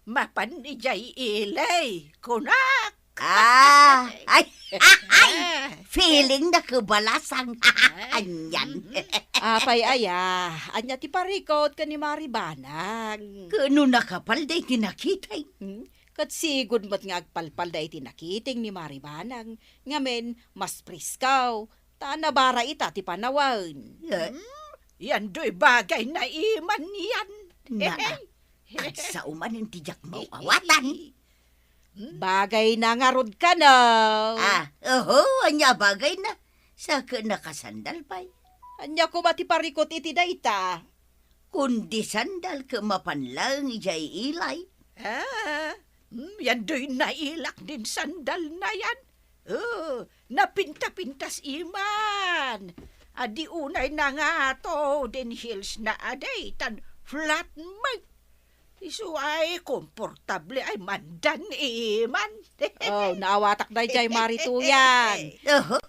mapan idiay ili, kunak. Ah, ay, ay, ay. Ah. Feeling na kabalasang. Ay. Anian. Mm-hmm. Apay aya, ania ti parikut ken ni Mari Banang? Kano nakapalda iti nakiteng? Hmm? Ket sigud met nga agpalpalda iti nakiteng ni Mari Banang, ngamin mas presko, ta nabara ita ti panawen. Eh? Hmm? Yan doy bagay na iman yan. Naa. Kasano manen ti diak maawatan? Hmm? Bagay na ngarud kano. Ah, oho, ania bagay na? Sa ket nakasandal pay. Ania koma ti parikut iti dayta? Kundi sandal ket mapan laeng idiay ilay. Ah, mm, yan doy nailak din sandal na yan. Oh, napinta-pintas iman. Adi unay na nga to din heels na adi, tan flat man. Isu ay komportable ay mandan iman. Oh, naawatak daydiay, Mari Tuyang. Oho.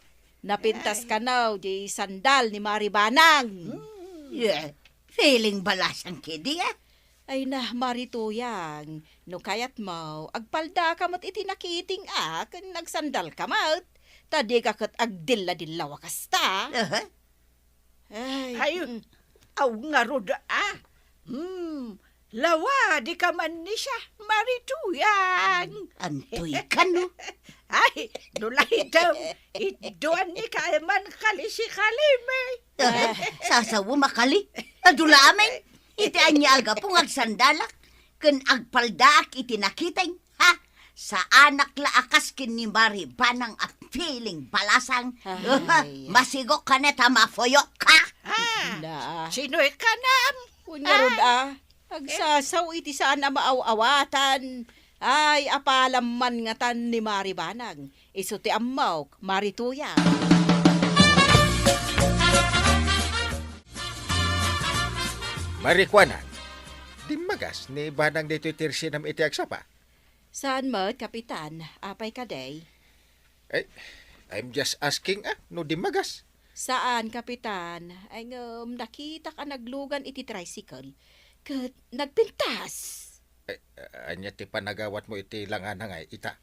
Napintas kano di sandal ni Mari Banang. Hmm. Yeah. Feeling balasang kedi, ah. Ay na, Mari Tuyang, no kayatmo, agpaldaka met iti nakiteng a, ken agsandalka met. Ta dika ket agdilla-dillaw a kasta. Aha. Ay, ay, mm. Aw ngarud, ah. Hmm, lawa, dika man ni siya, Mari Tuyang. Antoy kano? Ay, no laydem, idduan ni ka man kali si Kalime. Ah, sasaw makali. Adu la amin. Iti ania a gapu nga agsandalak, ken agpaldaak iti nakiteng, ha? Saanak la a kas ken ni Mari Banang a feeling balasang. Ay. Masigok ka ne ta mapuyok ka. Ah, na. Sinoy kanam? Wen ngarud a, agsasaw iti saan a maaw-awatan. Ay, apalam man ngatan ni Mari Banang. Isu ti ammok, Mari Tuyang. Marikuanan, dimmagas ni Banang ditoy ti resinam iti agsapa? Saan met, Kapitan. Apay kadi? Eh, I'm just asking, ah, no dimmagas. Saan, Kapitan. Ay, ngem, nakitak a naglugan iti tricycle. Ket nagpintas. Eh, ania ti panagawatmo iti langana nga ita?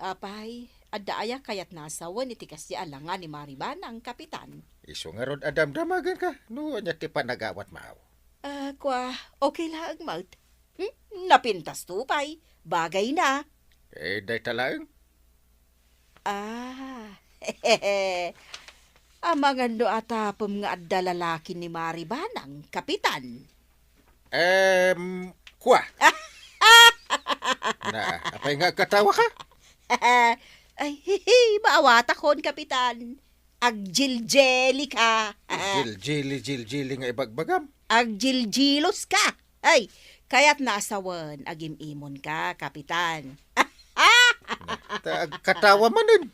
Apay, adda aya kayatna a sawen iti kasdi a langa ni Mari Banang, Kapitan? Isu ngarud a damdamagenka, no ania ti panagawatmo. Ah, kua, okay laeng met. Hmm? Napintasto pay. Bagayna. Eh, dayta laeng? Ah, amangan no atapem nga adda lalaki ni Mari Banang, Kapitan. Em, kua. Na, apay nga agkatawaka? Ay, hihi, maawatakon, Kapitan. Agjiljeli ka. Jiljili, jiljili nga ibagbagam. Agjiljilus ka. Ay, kayatna a sawen, agim-imon ka, Kapitan. Na, ta agkatawa manen.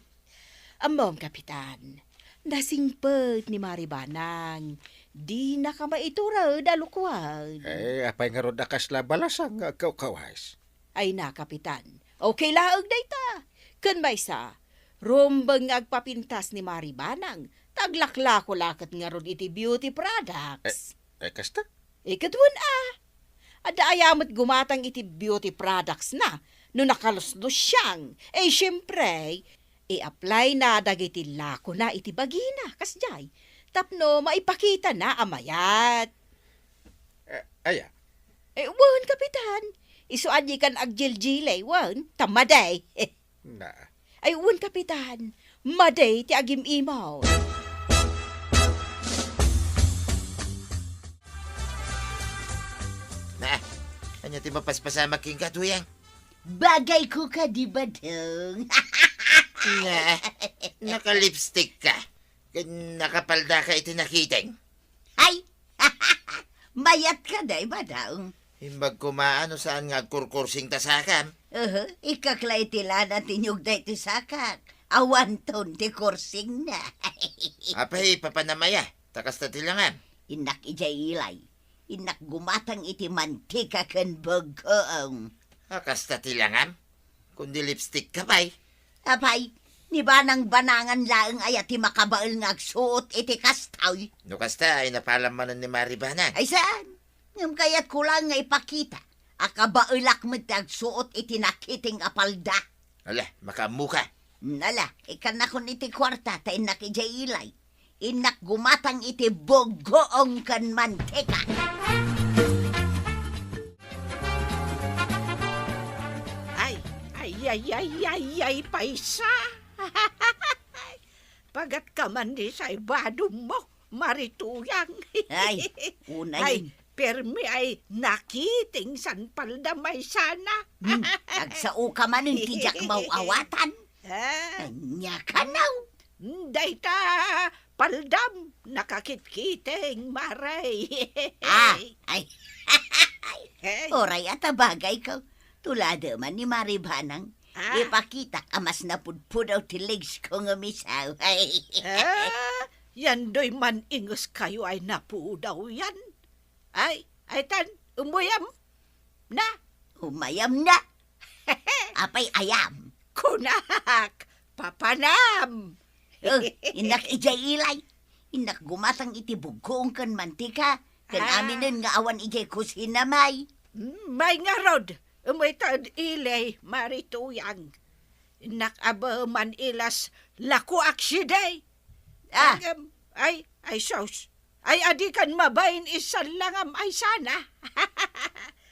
Ammom, Kapitan, nasingpet ni Mari Banang. Dinaka maitured a lukuan. Eh, apay ngarud a kasla balasang nga agkawkawas? Ay na, Kapitan. Okay laeng dayta. Ken maysa, rumbeng nga agpapintas ni Mari Banang, ta aglaklako la ket ngarud iti beauty products. Eh, eh, kasta? Eh, ket wen a. Adda aya met gumatang iti beauty products na, no nakaluslusiang. Eh, siempre, i-apply na dagiti lako na iti bagina, kasdiay. Tapno maipakita na a mayat. Eh, aya? Eh, wen, Kapitan. Isu a dikan agjiljili, wen, ta madi. Na. Ay, wen, Kapitan. Madi ti agim-imon. Na, ania ti mapaspasamak kenka, Tuyang? Bagayko kadi, Badong. Na, naka-lipstick ka. Ken nakapalda ka iti nakiting. Ay! Mayat ka, day, Badong. Imbag koma no saan nga agkurkursing ta sakam. Uhu, ikkak la iti lana ti niugda iti sakak. Awanton ti kursingna. Apay, papanam aya, ta kasta ti langam? Innak idiay ilay. Innak gumatang iti mantika ken buggoong. A, kasta ti langam? Kundi lipstick ka pay? Apay, ni Banang Banangan laeng aya ti makabael nga agsuot iti kastoy? No kasta, ay napalam manen ni Mari Banang. Ay saan? Ngem kayatko laeng nga ipakita a kabaelak met ti agsuot iti nakiting a palda. Ala, makaammo ka. Ala, ikkannakon iti kuarta ta innak idiay ilay. Innak gumatang iti buggoong ken mantika. Ay, ay, ay, ay, ay, ay, paysa. Pagat ka man ni say badummo, Mari Tuyang. Ay, unay. Ay, permi ay nakiting san palda maysana. Hmm, agsao ka manen ti diak maw-awatan. Ah. Ania kano? Dayta, paldam, nakakitkiting, Mari. Ah, ay. Hey. Uray a ta bagayko. Tulada man ni Mari Banang. Ah. Ipakitak a mas napudpudaw ti legs ko nga misaw. Ay. Ah, yan doy man-ingeskayo ay napudaw yan. Ay, ay tan, umuyam na. Umayam na. Apay ayam? Kunak, papanam. Eh, innak idiay ilay. Innak gumatang iti buggoong ken mantika. Ken Ah. aminen nga awan idiay kusina, may. Mm, may ngarud. Umay ta ed ilay, Mari Tuyang. Innak abe man ilas lako akside. Ah. Ay, ay, sus. Ay, adi kan mabain isan langam ay sana.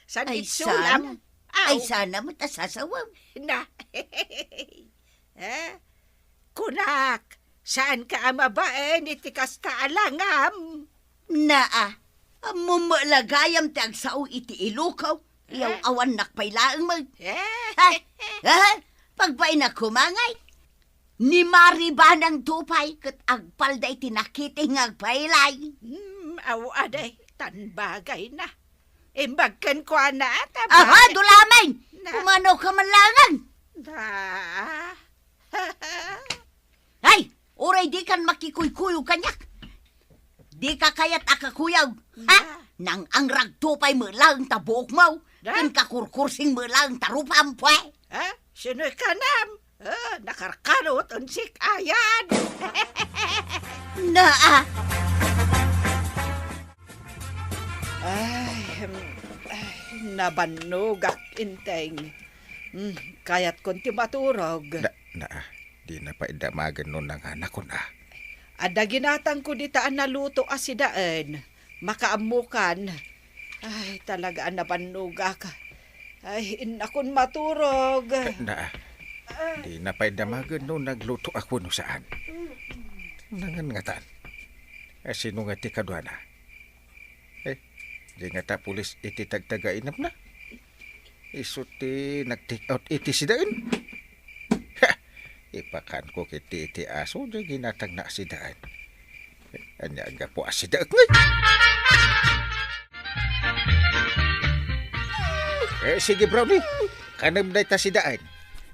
San Ay, itsulam? sana. Aw. Ay, sana met a sasawem. Na. Eh? Kunak, saan ka a mabain iti kasta a langam? Naa, ammom met la gayam ti agsao iti ilukaw. Iyaw-awannak pay laeng met. Eh? Ha? Ha? Pagbaenak koma ngay. Ni Mari Banang to pay ket agpalda iti nakiting nga agpaylay. Hmm, aw, aday, tan bagay na. Imbag kenkuana, ta Aha, bagay. Dulamen! Na- Kumano ka man langan? Na- Ay, uray di kan makikuykuyog kaniak. Di ka kayat a kakuyog, ha? Na- Nang-angragto pay met laeng ta buokmo, Na? Ken kakurkursing met laeng ta rupam, pwe. Ha? Sinoy kanam? Ah, nakarkarot, unsik ayan. Naa. Ay, em, ay, nabannogak, Enteng. Hmm, kayatkon ti maturog. Na, na, ah, di na pay damagen no nanganakon, ah. Adda ginatangko dita a naluto a sidaen. Makaammokan. Ay, talaga a nabannogak. Ay, innakon maturog. Eh, na, ah, di na pay damagen no nagluto ako no saan. Nangan ngatan. Eh, sino nga ti kaduana? Eh, di nga ta pulis iti tagtagainepna. Isu ti nag-take out iti sidaen. Ha! Ipakanko ket iti aso, di ginatangna a sidaen. Eh, ania gapu a sidaek ngay? Eh, sige, Brownie. Kanem dayta sidaen.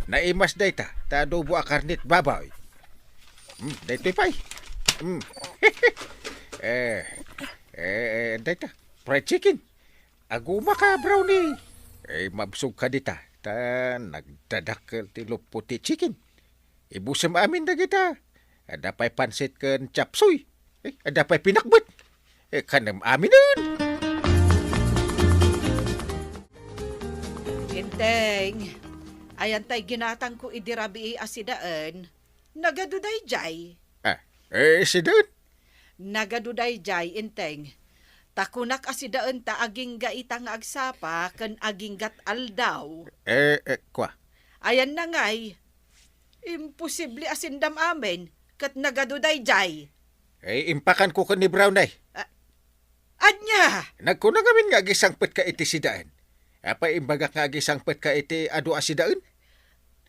Naimas dayta, ta adobo a karnet baboy. Mm, daytoy pay. Mm. Eh, eh, eh, dayta. Fried chicken. Aguma ka, Brownie. Eh, mabsog ka dita. Ta nagdadakkel ti luppo ti chicken. Ibusem amin dagita. Adda pay pansit ken chapsuy. Eh, adda pay pinakbet. Eh, kanem aminen. Enteng, ayan tay ginatangko idi rabii a sidaen. Nagadu dayjay. Ah, eh, sidaen? Nagadu dayjay, Enteng. Ta kunak a sidaen ta agingga ita nga agsapa ken aginggat aldaw. Eh, eh, kua? Ayanna ngay, imposible a sendam amin, ket nagadu dayjay. Eh, impakanko ken ni Brown ay. Ah, ania? Nagkuna ngamin nga agisangpet ka iti sidaen. Apay imbagak nga agisangpet ka iti adu a sidaen?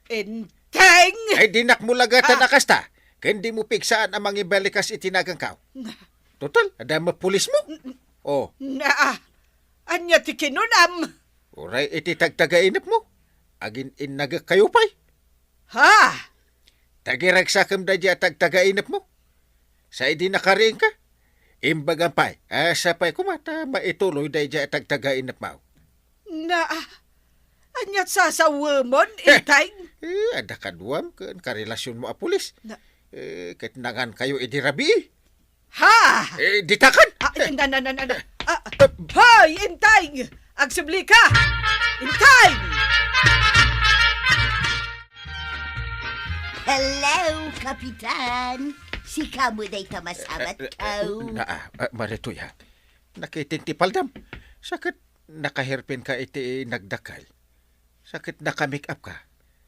Enteng! Ay, dinak mo lagatan Ah. a kasta. Ken di mo pigsaan a mangibalikas iti nagankaw. Na- Total, adda met pulis mo. N-, n-, Oh. Naa, ania ti kinunam? Uray iti tagtagainep mo. Agin-innagek kayo pay. Ha? Tagiragsakem daydi a tagtagainep mo. Sa idi nakariing ka, imbagam pay, asa pay koma ta maituloy daydi a tagtagainep mo. Naa, aniat sasawemon, Enteng? Eh, adda kaduam ken karelasyon mo a pulis. Na- Eh, ket nangan kayo idi rabii. Ha? Eh, ditakan! Ah, na, na, na, na, na. Ah, hoy, Enteng! Agsubli ka! Enteng! Hello, Kapitan! Sika mo day ta masabat Eh, eh, eh, ka. Na, ah, ah, Marituya, nakiting ti paldam. Sakit, nakaherpin ka iti nagdakkel. Sakit, naka-make up ka.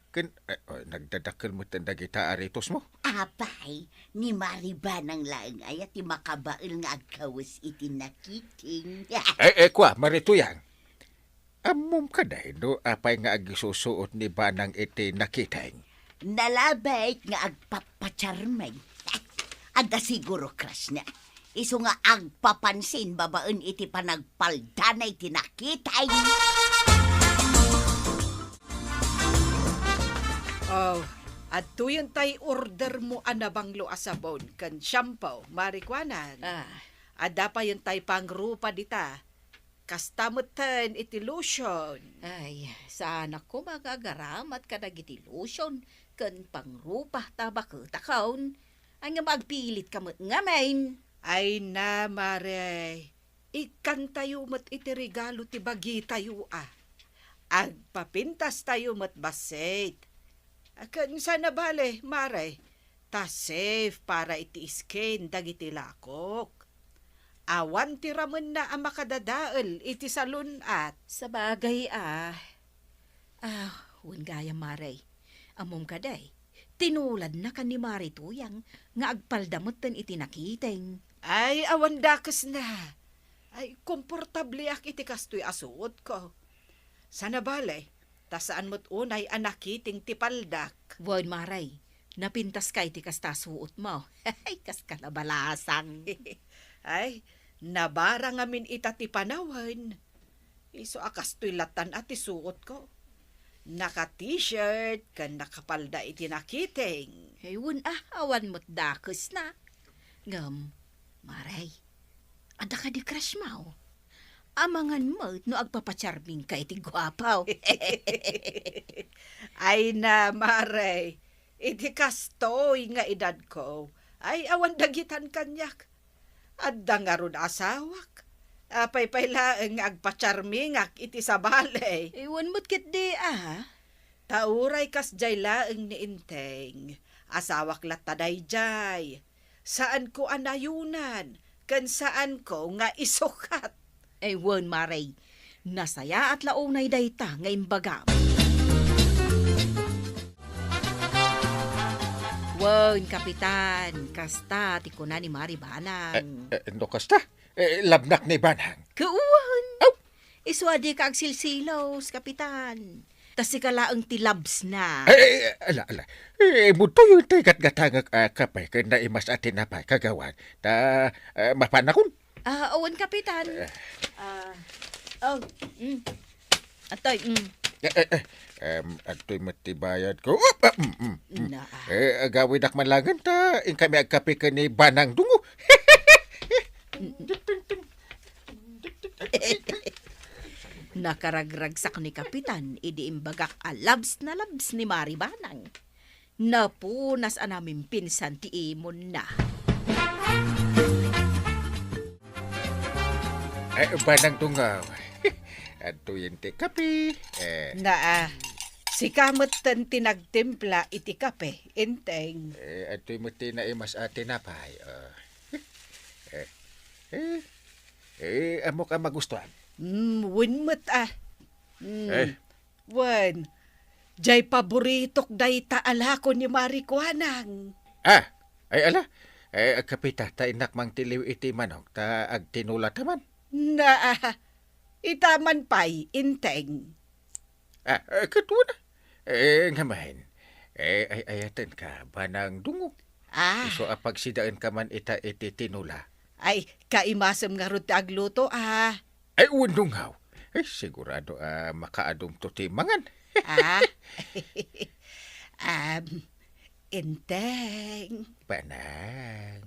Ken, eh, oh, nagdadakkel met dagita a ritos mo. Apay, ni Maribanang laeng aya ti makabael nga agkawes iti nakiting. Eh, eh, kua, Marituyang. Ammom kadi no apay nga agisusuot ni Banang iti nakiting? Nalabit nga agpapacharming. Adda siguro crush na. Isu nga agpapansin babaen iti panagpaldana iti nakiting. Oh, adtoyen tay order mo a nabanglo a sabon ken shampoo, Mari Kuanang. Ah. Adda payen tay pangrupa dita. Kasta metten iti lotion. Ay, saanak koma nga agaramat kadagiti lotion ken pangrupa ta baketakon. Ay, ngem agpilit ka met ngamin. Ay na, Mare. Ikkantayo met iti regalo ti bagitayo a. Agpapintastayo met bassit. Ken saan a bale, Mare, ta safe para iti skin dagiti lakok. Awan ti ramenna a makadadael iti salun-at. Sabagay a. Ah, wen gayam, Mare. Ammom kadi, tinuladna kan ni Mari Tuyang nga agpalda metten iti nakiting. Ay, awan dakesna. Ay, komportableak iti kastoy a suotko. Sana bale, ta saan met unay a nakiting ti paldak. Wen, Mare, napintaska iti kasta a suotmo. Ay, kas kalabalasang. Ay, nabara ngamin ita ti panawen. Isu a kastoy lattan a ti suotko. Naka-t-shirt ken nakapalda iti nakiting. Ay, wen a, awan met dakesna. Ngem, Mare, adda kadi crush mo? Amangan met no agpapacharming ka iti guapo. Ay na, Mare, iti kastoy nga edadko, ay awan dagitan kaniak. Adda ngarud asawak. Apay pay laeng nga agpacharmingak iti sabali. Iwan met ketdi, ah. Ta uray kasdiay laeng ni Enteng, asawak latta daydiay. Saanko a nayunan, ken saanko nga isukat. Ay, wen, Mare. Nasayaat la unay dayta nga imbagam. Wen, Kapitan, kasta ti kuna ni Mari Banang. Eh, eh, no kasta? Eh, labnak ni Banang. Kawan. Aw! Isu a dika agsilsilos, Kapitan. Ta sika laeng ti labsna. Eh, eh, ala, ala. Eh, mutuyo ti gatgatangak a kape ken naimas a tinapay, kagawad. Ta, eh, mapanakon. Ah, awan, Kapitan. Eh. Ah, oh, mm. Atoy, mm. Eh, eh, eh. Em, adtoy met ti bayadko. Op, ah, mm, mm, mm. Na. Eh, agawidak man laengen ta inkami agkape ken ni Banang Dungo. Nakaragragsak ni Kapitan idi imbagak a labs na labs ni Mari Banang. Napunas a namimpinsan ti imonna. Eh, Banang Dungo. Adtoyen ti kape. Eh. Naa, sika metten ti nagtimpla iti kape, Enteng. Eh, adtoy met ti naimas a tinapay. Oh. Eh, eh, eh, ammok a magustuhan. Mm, wen met, ah. Mm. Eh. Wen, jay paboritok dayta a lako ni Mari Kuanang. Ah, ay ala, eh, agkapita, ta innak mangtiliw iti manok, ta agtinula ta man. Naa, ita man pay, Enteng. Ah, eh, ket wen a. Eh, ngamin, eh, ay-ayatenka, Banang Dungo. Ah. Isu a pagsidaenka man ita iti tinula. Ay, kaimasem ngarud ti agluto, ah. Ay, wen, Dungo. Ay, sigurado a makaadumto ti mangan. Ah? Am, Enteng. Banang.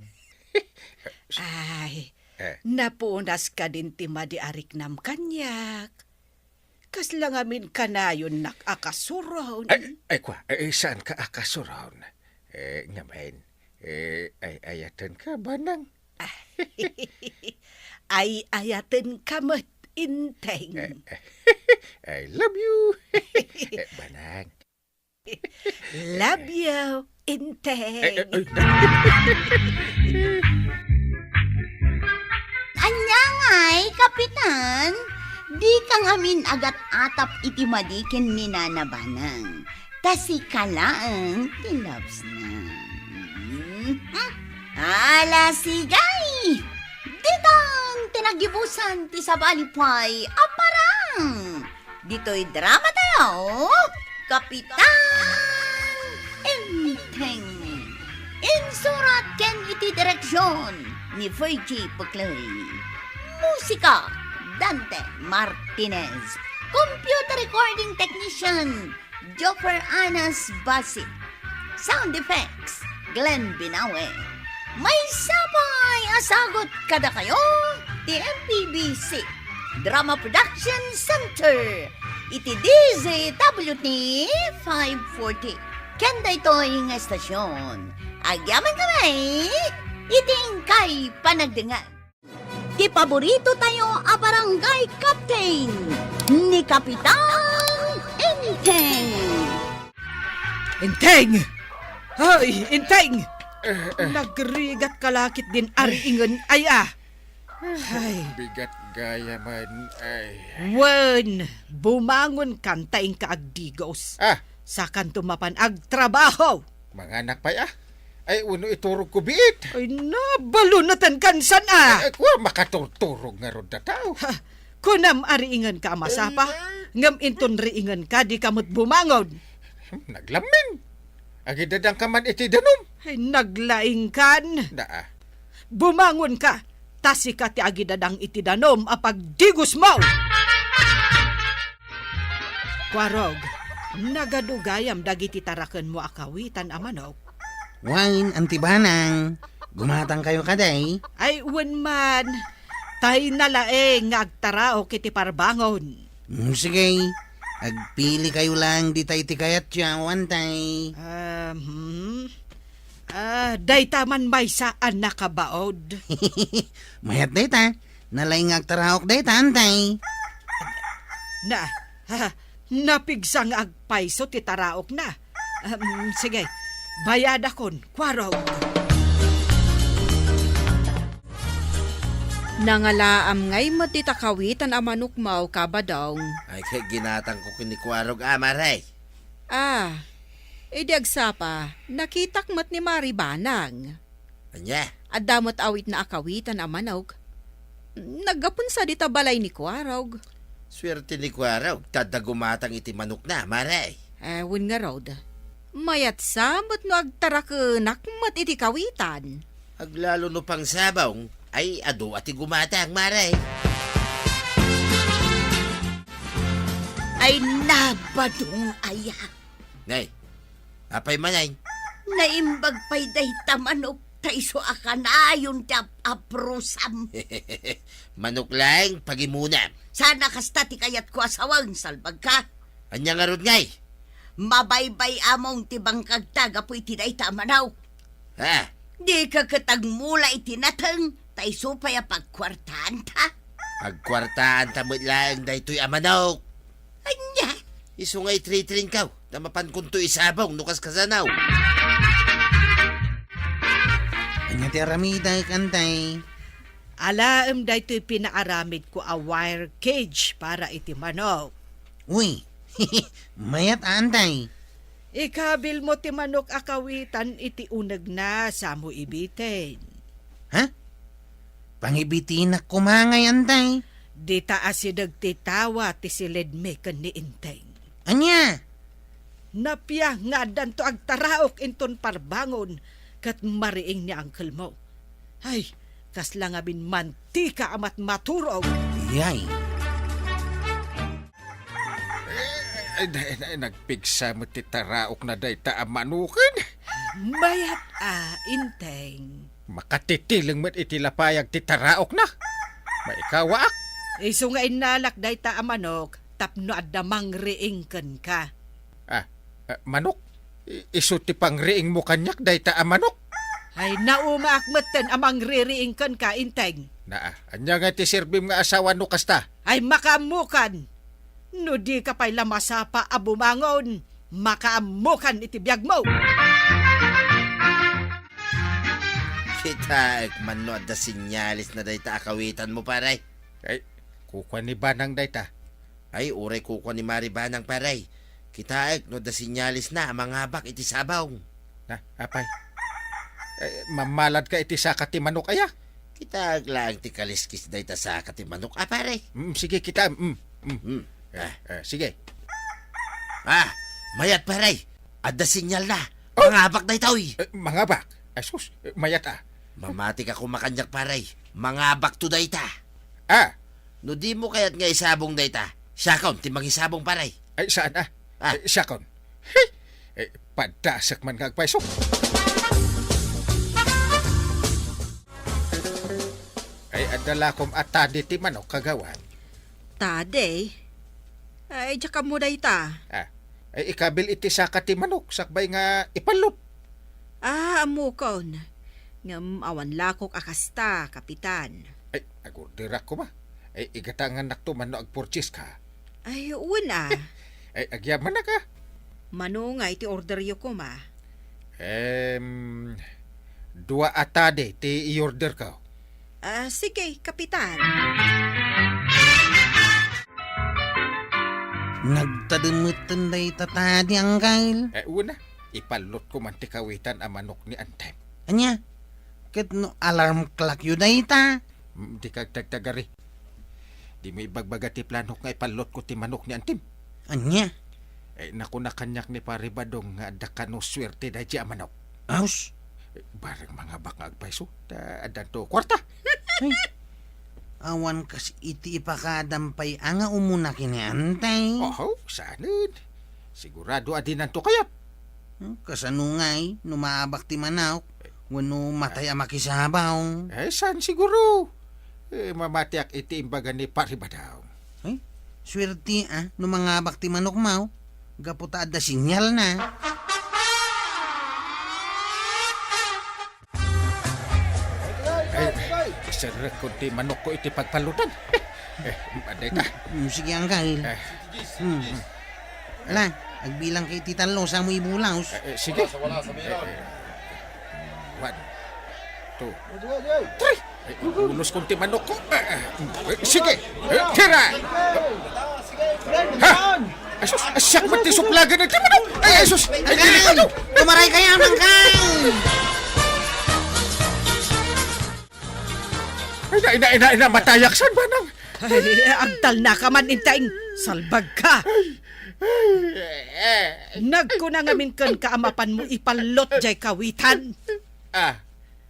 Ay, eh, napunas kadin ti madi a riknam kaniak. Kasla ngamin kanayonnak a kasuron. Ay, ay, kua, eh, saanka a kasuron? Eh, ngamin, eh, ay-ayatenka, Banang. Ay-ayatenka met, Enteng. Eh, eh, I love you. Eh, Banang. Love you, Enteng. Eh, eh, eh. Ania ngay, Kapitan? Dika ngamin agat-atap iti madi ken ni Nana Banang. Ta sika laeng ti labsna. Mhm. Ala, sige! Ditan ti nagibusan ti sabali pay a parang. Ditoy drama tayo, Kapitan Enteng. Insurat ken iti direksyon ni Fergie Puclay. Musika, Dante Martinez. Computer recording technician, Joffer Anas Basi. Sound effects, Glenn Binawe. Maysa pay a sagut kadakayo ti M P B C Drama Production Center iti D Z W T five forty. Ken daytoy nga estasyon, agyamankami iti inkay panagdengngeg. Ti paborito tayo a barangay captain, ni Kapitan Enteng. Enteng! Ay, Enteng! Eh, eh. Nagrigat ka lakit din ari ingen ay, ah. Ay. Bigat gaya man, ay. Wen, bumangon kan ta inka agdigos. Ah. Sakanto mapan agtrabaho. Manganak pay, ah. Ay, uno iturog ko biit. Ay, nabalunatan kansan, ah. Ay, ay, kua, makaturturog ngarud a tao. Ha, Kunam a riingenka a masapa, ngem inton riingenka, dika met bumangon. Naglammin. Agidadangka man iti danum. Ay, naglaingkan. Daa. Bumangonka, ta sika ti agidadang iti danum a pagdigosmo. Kuarog, nagadu gayam dagiti tarakenmo a kawitan a manok. Wen, Anti Banang, gumatangkayo kadi? Ay, wen man. Tay nalaeng nga agtaraok iti parbangon. Mm, sige. Agpilikayo lang ditay ti kayatyo, Antay. Ah, hmm. Ah, dayta man maysa a nakabaod. Mayat dayta. Nalaing nga agtaraok dayta, Antay. Na, ha, napigsa nga agpayso ti taraokna. Um, sige, bayadakon, Kuarog. Nangalaam ngay met dita kawitan a manokmo, Kabadong. Ay, ket ginatangko ken ni Kuarog, a, Mare. Ah, idi agsapa, nakitak met ni Mari Banang. Ania? Adda met awitna a kawitan a manok. Naggapun sa dita balay ni Kuarog. Suerte ni Kuarog, ta adda gumatang iti manokna, Mare. Eh, wen ngarud. Mayat sa met no agtarakenak met iti kawitan. Aglalo no pangsabong, ay adu a ti gumatang, Mare. Ay, Nabadong aya. Nay, apay manen? Naimbag pay dayta manok ta isu a kanayon ti ap-aprusam. Manok laeng pagimunam. Sana kasta ti kayatko a sawen, salbagka. Ania ngarud ngay? Mabaybay-amon ti bangkagta gapu iti dayta a manok. Ha? Dika ket agmula iti nateng, ta isu pay a pagkuartaanta. Pagkuartaanta met laeng daytoy a manok. Ania? Isu nga itritrinkaw, ta mapankonto isabong no kaskasano. Ania ti aramidek, Antay? Alaem daytoy pinaaramidko a wire cage para iti manok. Uy, mayat a, Antay. Ikabilmo ti manok a kawitan iti unegna, samo ibiten. Ha? Pangibitinak koma ngay, Antay. Dita asideg ti tawa ti siledmi ken ni Enteng. Ania? Napia nga addanto agtaraok inton parbangon ket mariing ni angkelmo. Ay, kasla ngamin mantika a matmaturog. Yay. Ay, nay, nay, nagpigsa met ti taraokna dayta a manoken. Mayat a, Enteng. Makatitileng met iti lapayag ti taraokna. Maikawaak. Isu nga innalak dayta a manok tapno adda mangriing kenka. Ah, ah, manok? I-, isu ti pangriingmo kaniak dayta a manok? Ay, naumaak metten a mangririing kenka, Enteng. Naa, ania nga ti serbim nga asawa no kasta? Ay, makaammokan. No dika pay la masapa a bumangon, makaammokan iti biagmo. Kitaek man no adda senyales na dayta a kawitanmo, pare. Ay, kukua ni Banang dayta. Ay, uray kukua ni Mari Banang, pare. Kitaek no adda senyales na a mangabak iti sabong. Na, apay? Eh, mammaladka iti saka ti manok, aya? Kitaek laeng ti kaliskis dayta saka ti manok, a, pare. Mm, sige, kita, mm, mm. Mm. Eh, ah, eh, sige. Ah, mayat, pare. Adda senyal na. Oh! Mangabak daytoy. Eh, mangabak? Ay, sus, eh, mayat, ah. Mamatika koma kaniak, pare. Mangabakto dayta. Ah. No dimo kayat nga isabong dayta, siakon ti mangisabong, pare. Ay, saan, ah? Ah. Eh, siakon. Hey! Eh, padasek man nga agpayso. Ay, adda lakom a tadi ti manok, kagawad. Tadi? Ay, diak ammo dayta. Ah, ay, ikabil iti saka ti manok, sakbay nga ipallot. Ah, ammokon. Ngem awan lakok a kasta, Kapitan. Ay, agorderak koma. Ay, igatangannakto man no agpurchase ka. Ay, wen a. Ay, agyamanak a. Mano nga iti orderyo koma? Em, dua a tadi ti i-order ko. Ah, sige, Kapitan. Nagtadem metten dayta tadi, Angkel. Eh, wen a. Ipallot ko man ti kawitan a manok ni Antay. Ania? Ket no alarm clock yo dayta? Mm, di kagtagtagari. Dimo ibagbaga ti planok nga ipallotko ti manok ni antim. Ania? Eh, nakuna kaniak ni Pari Badong nga adda kano suerte daydi a manok. Aus? Eh, bareng mangabak nga agpayso, ta addanto kuarta. Ay, awan kas iti ipakadam pay a nga umuna ken ni Antay. Oho, saanen. Sigurado a dinanto kayat. Hmm, kasano ngay no maabak ti manok wenno matay a makisabaw? Eh, saan siguro? Eh, mamatiak iti imbaga ni Pari Badong. Ay, suerte, ah, no mangabak ti manokmo. Gapu ta adda sinyalna. Ay, iserrekkon ti manokko iti pagpallotan. Eh, adda ita. Hmm, sige, Angkel. Eh. Hmm. Ala, agbilang ka iti tallo, sa mo ibulaos. Eh, eh, sige. Eh, eh, one, two, three. Eh, uloskon ti manokko. Eh, eh, eh, sige. Eh, tira. Ha? Ay, sus, siak met ti suplagan ti manok. Ay, ay, sus. Ay, delikado. Tumaray kayo, Angkel. Ay, na, ina, ina, ina, matayak san, Manang? Ay, agtalna ka man, Inteng. Salbag ka. Ay, ay, eh. Nagkuna ngamin kenka a mapanmo ipallot jay kawitan. Ah,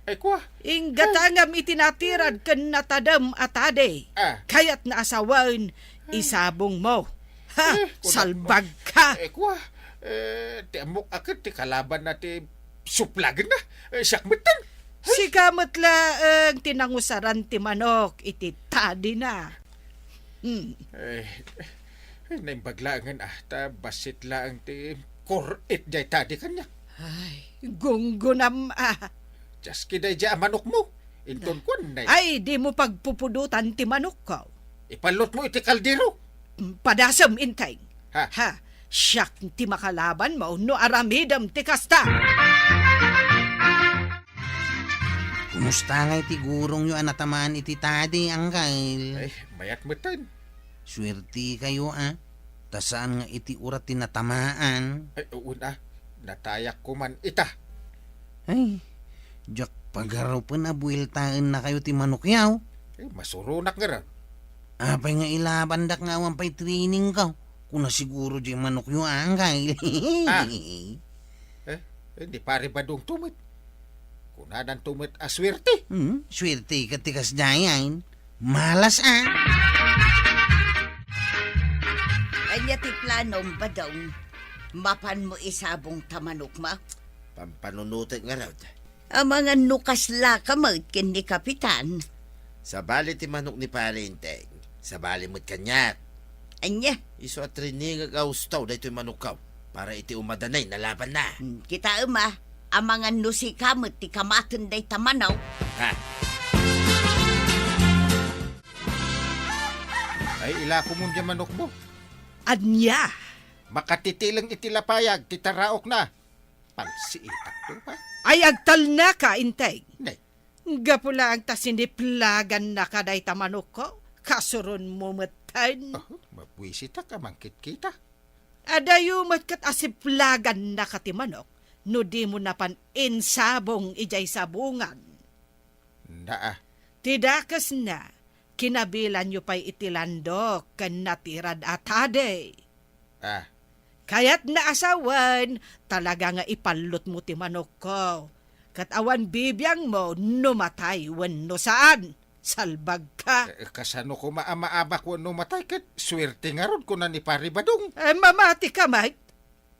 ay, kua. Inggatangam iti natirad ken natadem a tadi. Ah. Kayatna a sawen, isabongmo. Ha, eh, kuna-, salbag ka. Eh, kua. Eh, ti ammok a ket ti kalabanna ti suplagenna. Eh, siak metten. Sika met laeng ti nangusaran ti manok iti tadina. Hmm. Eh, eh, naimbag laengen, ah, ta bassit laeng ti kur-it jay tadi kaniak. Ay, gunggunam, ah. Diaski daydi a manokmo. Inton kuan, nay. Ay, dimo pagpupudotan ti manokko. Ipallotmo iti kaldero. Padasem, Inteng. Ha? Ha? Siak ti makalabanmo no aramidem ti kasta. Kumusta ngay ti gurongyo a natamaan iti tadi, Angkel? Ay, mayat metten. Suerte kayo, ah. Ta saan nga iti urat ti natamaan. Ay, uun, ah. Natayak ko man ita. Ay, diak pagarupen a bueltaenna kayo ti manokyaw. Eh, masuronak ngarud. Apay nga ilabandak nga awan pay training ka? Kuna siguro di manokyo, Angkel. Ah. Eh, eh, ni Pare Badong to met. Kunadan to met a suerte. Hmm, suerte ket ti kasdiay. Malas, ah. Ania ti planom, Badong? Mapanmo isabong ta manokmo? Pampanunotek ngarud. Amangan no kasla ka met ken ni Kapitan. Sabali ti manok ni Pare Inteng. Sabali met kaniak. Ania? Isu a training nga ustaw daytoy manokko para iti umadanay nalabanna. Hmm, kitaem a, amangan no sika met ti kamaten dayta manok. Ha? Ay, ilakomon diay manokmo. Ania? Makatitileng iti lapayag ti taraokna. Palsiitak to, pa. Ay, agtalnaka, Inteng. Nay. Gapu laeng ta siniplagannaka dayta manokko, kasuronmo metten. Oh, mabuisitak a mangkitkita. Adayo met ket a siplagannaka ti manok no dimo napan insabong idiay sabongan. Naa. Ti dakesna, kinabilanyo pay iti landok ken natirad a tadi. Ah. Kayatna a sawen, talaga nga ipallotmo ti manokko. Ket awan bibiangmo no matay wenno saan. Salbagka. Eh, kasano koma a maabak wenno matay ket suerte ngarud, kuna ni Pari Badong. Eh, mamatika met.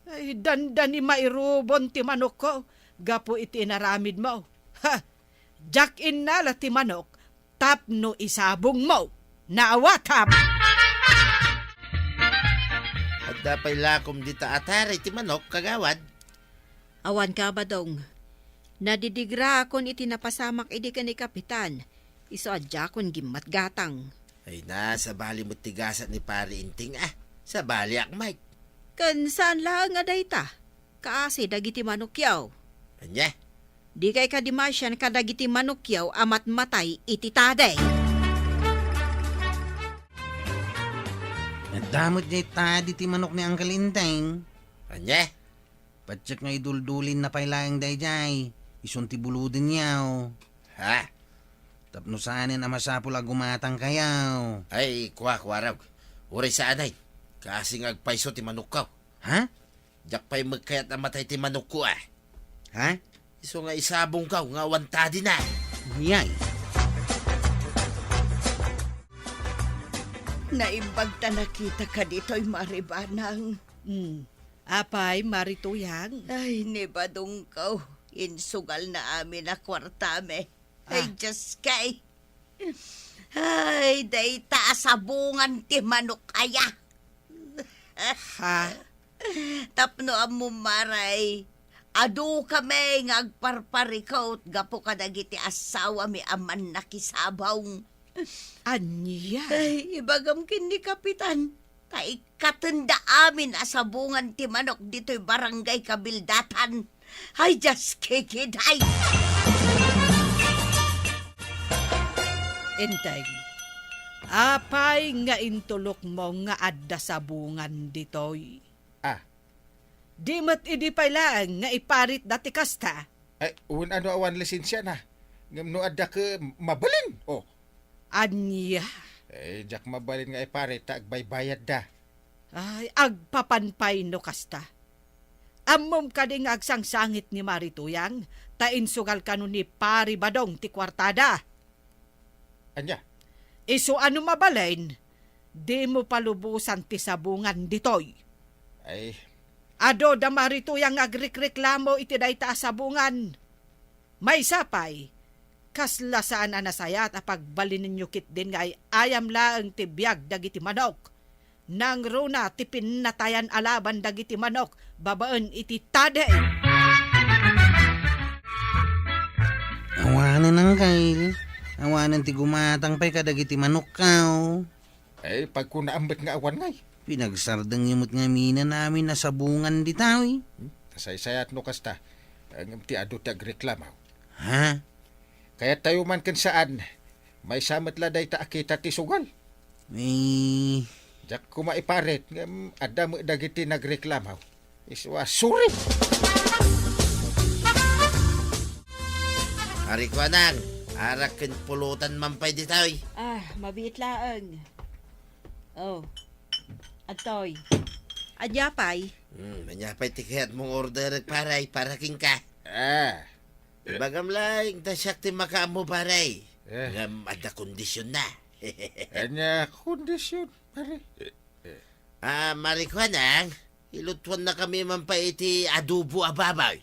Ay, dandani mairubon ti manokko gapu iti inaramidmo. Ha! Diak innala ti manok tapno isabongmo. Naawatam! Adda pay lakom dita a tari ti manok, kagawad. Awan ka, Badong. Nadidigraakon iti napasamak idi ken ni Kapitan. Isu a diakon gimmatgatang. Ay na, sabali met ti gasat ni Pari Inting, ah. Sabaliak, Mike. Ken saan laeng a dayta? Kaasi dagiti manokyaw. Ania? Dikay kadi masian kadagiti manokyaw a matmatay iti tadi. Adda met jay tadi ti manok ni Uncle Inting. Ania? Patiek nga iduldulinna pay laeng daydiay, isun ti buludenyaw. Ha? Tapno saanen a masapul a gumatangkayo. Ay, kua, kuarog. Uray saanen. Kaasi nga agpayso ti manokko. Ha? Diak pay met kayat a matay ti manokko, a. Ha? Isu nga isabongko nga awan tadina. Yay. Naimbag ta nakitaka ditoy, Mari Banang. Hmm. Apay, Mari Tuyang? Ay, ni badongko, insugalna amin a kuartami. Ay, ah. Diyos kay. Ay, dayta a sabungan ti manok aya. Ha? Tapno ammom, Mari, adu kami nga agparparikut gapu kadagiti assawami a mannakisabong. Ania? Ay, ibagam ken ni Kapitan, ta ikkatenda amin a sabungan ti manok ditoy barangay Kabildatan. Ay, just kikid, ay! Enteng, apay nga intulokmo nga adda sabungan ditoy? Ah. Di met idi pay laeng nga iparitda ti kasta? Ay, wen no awan lisensiana. Ngem no adda ket mabalin. Oh. Ania? Eh, diak mabalin nga iparit ta agbaybayadda. Ay, agpapan pay no kasta. Ammom kadi nga agsangsangit ni Mari Tuyang, ta insugal kano ni Pari Badong ti kuartada? Ania? Isu a no mabalin, dimo palubosan ti sabungan ditoy. Ay. Adu da Mari Tuyang nga agrikreklamo iti dayta a sabungan. Maysa pay, kasla saan a nasayaat a pagbalinenyo ketdin nga ay-ayam laeng ti biag dagiti manok. Nangruna ti pinnatayan a laban dagiti manok babaen iti tadi. Awanen, Angkel. Awanen ti gumatang pay kadagiti manokko. Eh, pagkunaam met nga awan ngay. Pinagsardengyo met ngamin amin a sabungan ditoy. Hmm? Kasaysayaat no kasta. Ngem ti adu ti agreklamo. Ha? Kayat tayo man ken saan, maysa met la dayta a kita ti sugal. Eh. Diak koma iparit, ngem adda met dagiti nagreklamo. Isu a, sorry! Ari kuanang, arak ken pulutan man pay ditoy. Ah, mabiit laeng. Oh. Adtoy. Ania pay? Hmm, ania pay ti kayatmong orderek, pare, para kenka? Ah. Ibagam laeng ta siak ti makaammo, pare. Eh. Ngem adda kondisionna. Ania kondisyon, pare? Ah, Mari Kuanang, ilutuannakami man pay iti adobo a baboy.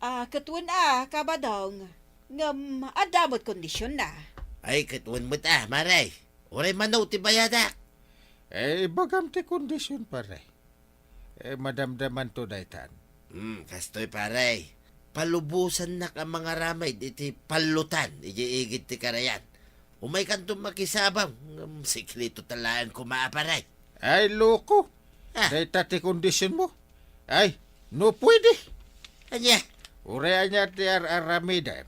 Ah, ket wen a, Kabadong. Ngem adda met kondisionna. Ay, ket wen met a, Mare. Uray mano ti bayadak. Eh, ibagam ti kondisyon, pare. Eh, madamdamanto daytan. Hmm, kastoy, pare. Palubosannak a mangaramid iti pallutan idiay igid ti karayan. Umaykanto makisabong, ngem sikreto ta laeng koma a, pare. Ay, loko. Ah. Dayta ti kondisyonmo. Ay, no pwede. Ania? Uray ania ti ar-aramidem,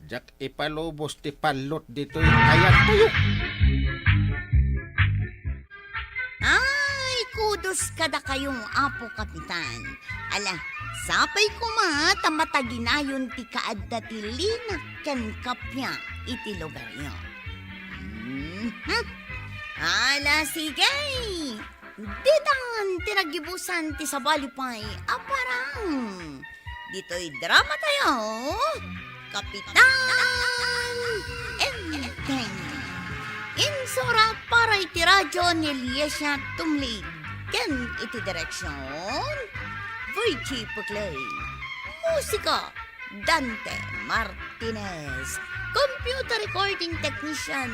diak ipalubos ti pallut ditoy ayat tayo. Ay, kudos kadakayo, Apo Kapitan. Ala, sapay koma ta mataginayon ti kaadda ti linak ken kappia iti lugaryo. Mhm. Ala, sige. Ditan ti naggibusan ti sabali pay a parang. Ditoy drama tayo, Kapitan Enteng. Insurat para iti radyo ni Liesia Tumlig ken iti direksyon, Virgie Puclay. Musika, Dante Martinez. Computer recording technician,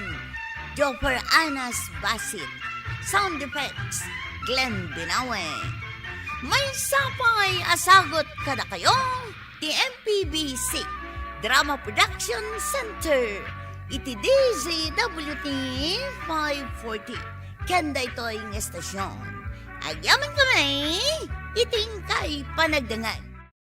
Joffer Anas Basit. Sound effects, Glenn Binawe. Maysa pay a sagut kadakayo ti M P B C Drama Production Center iti D Z W T five forty. Ken daytoy nga estasyon, agyamankami iti inkay panagdengngeg.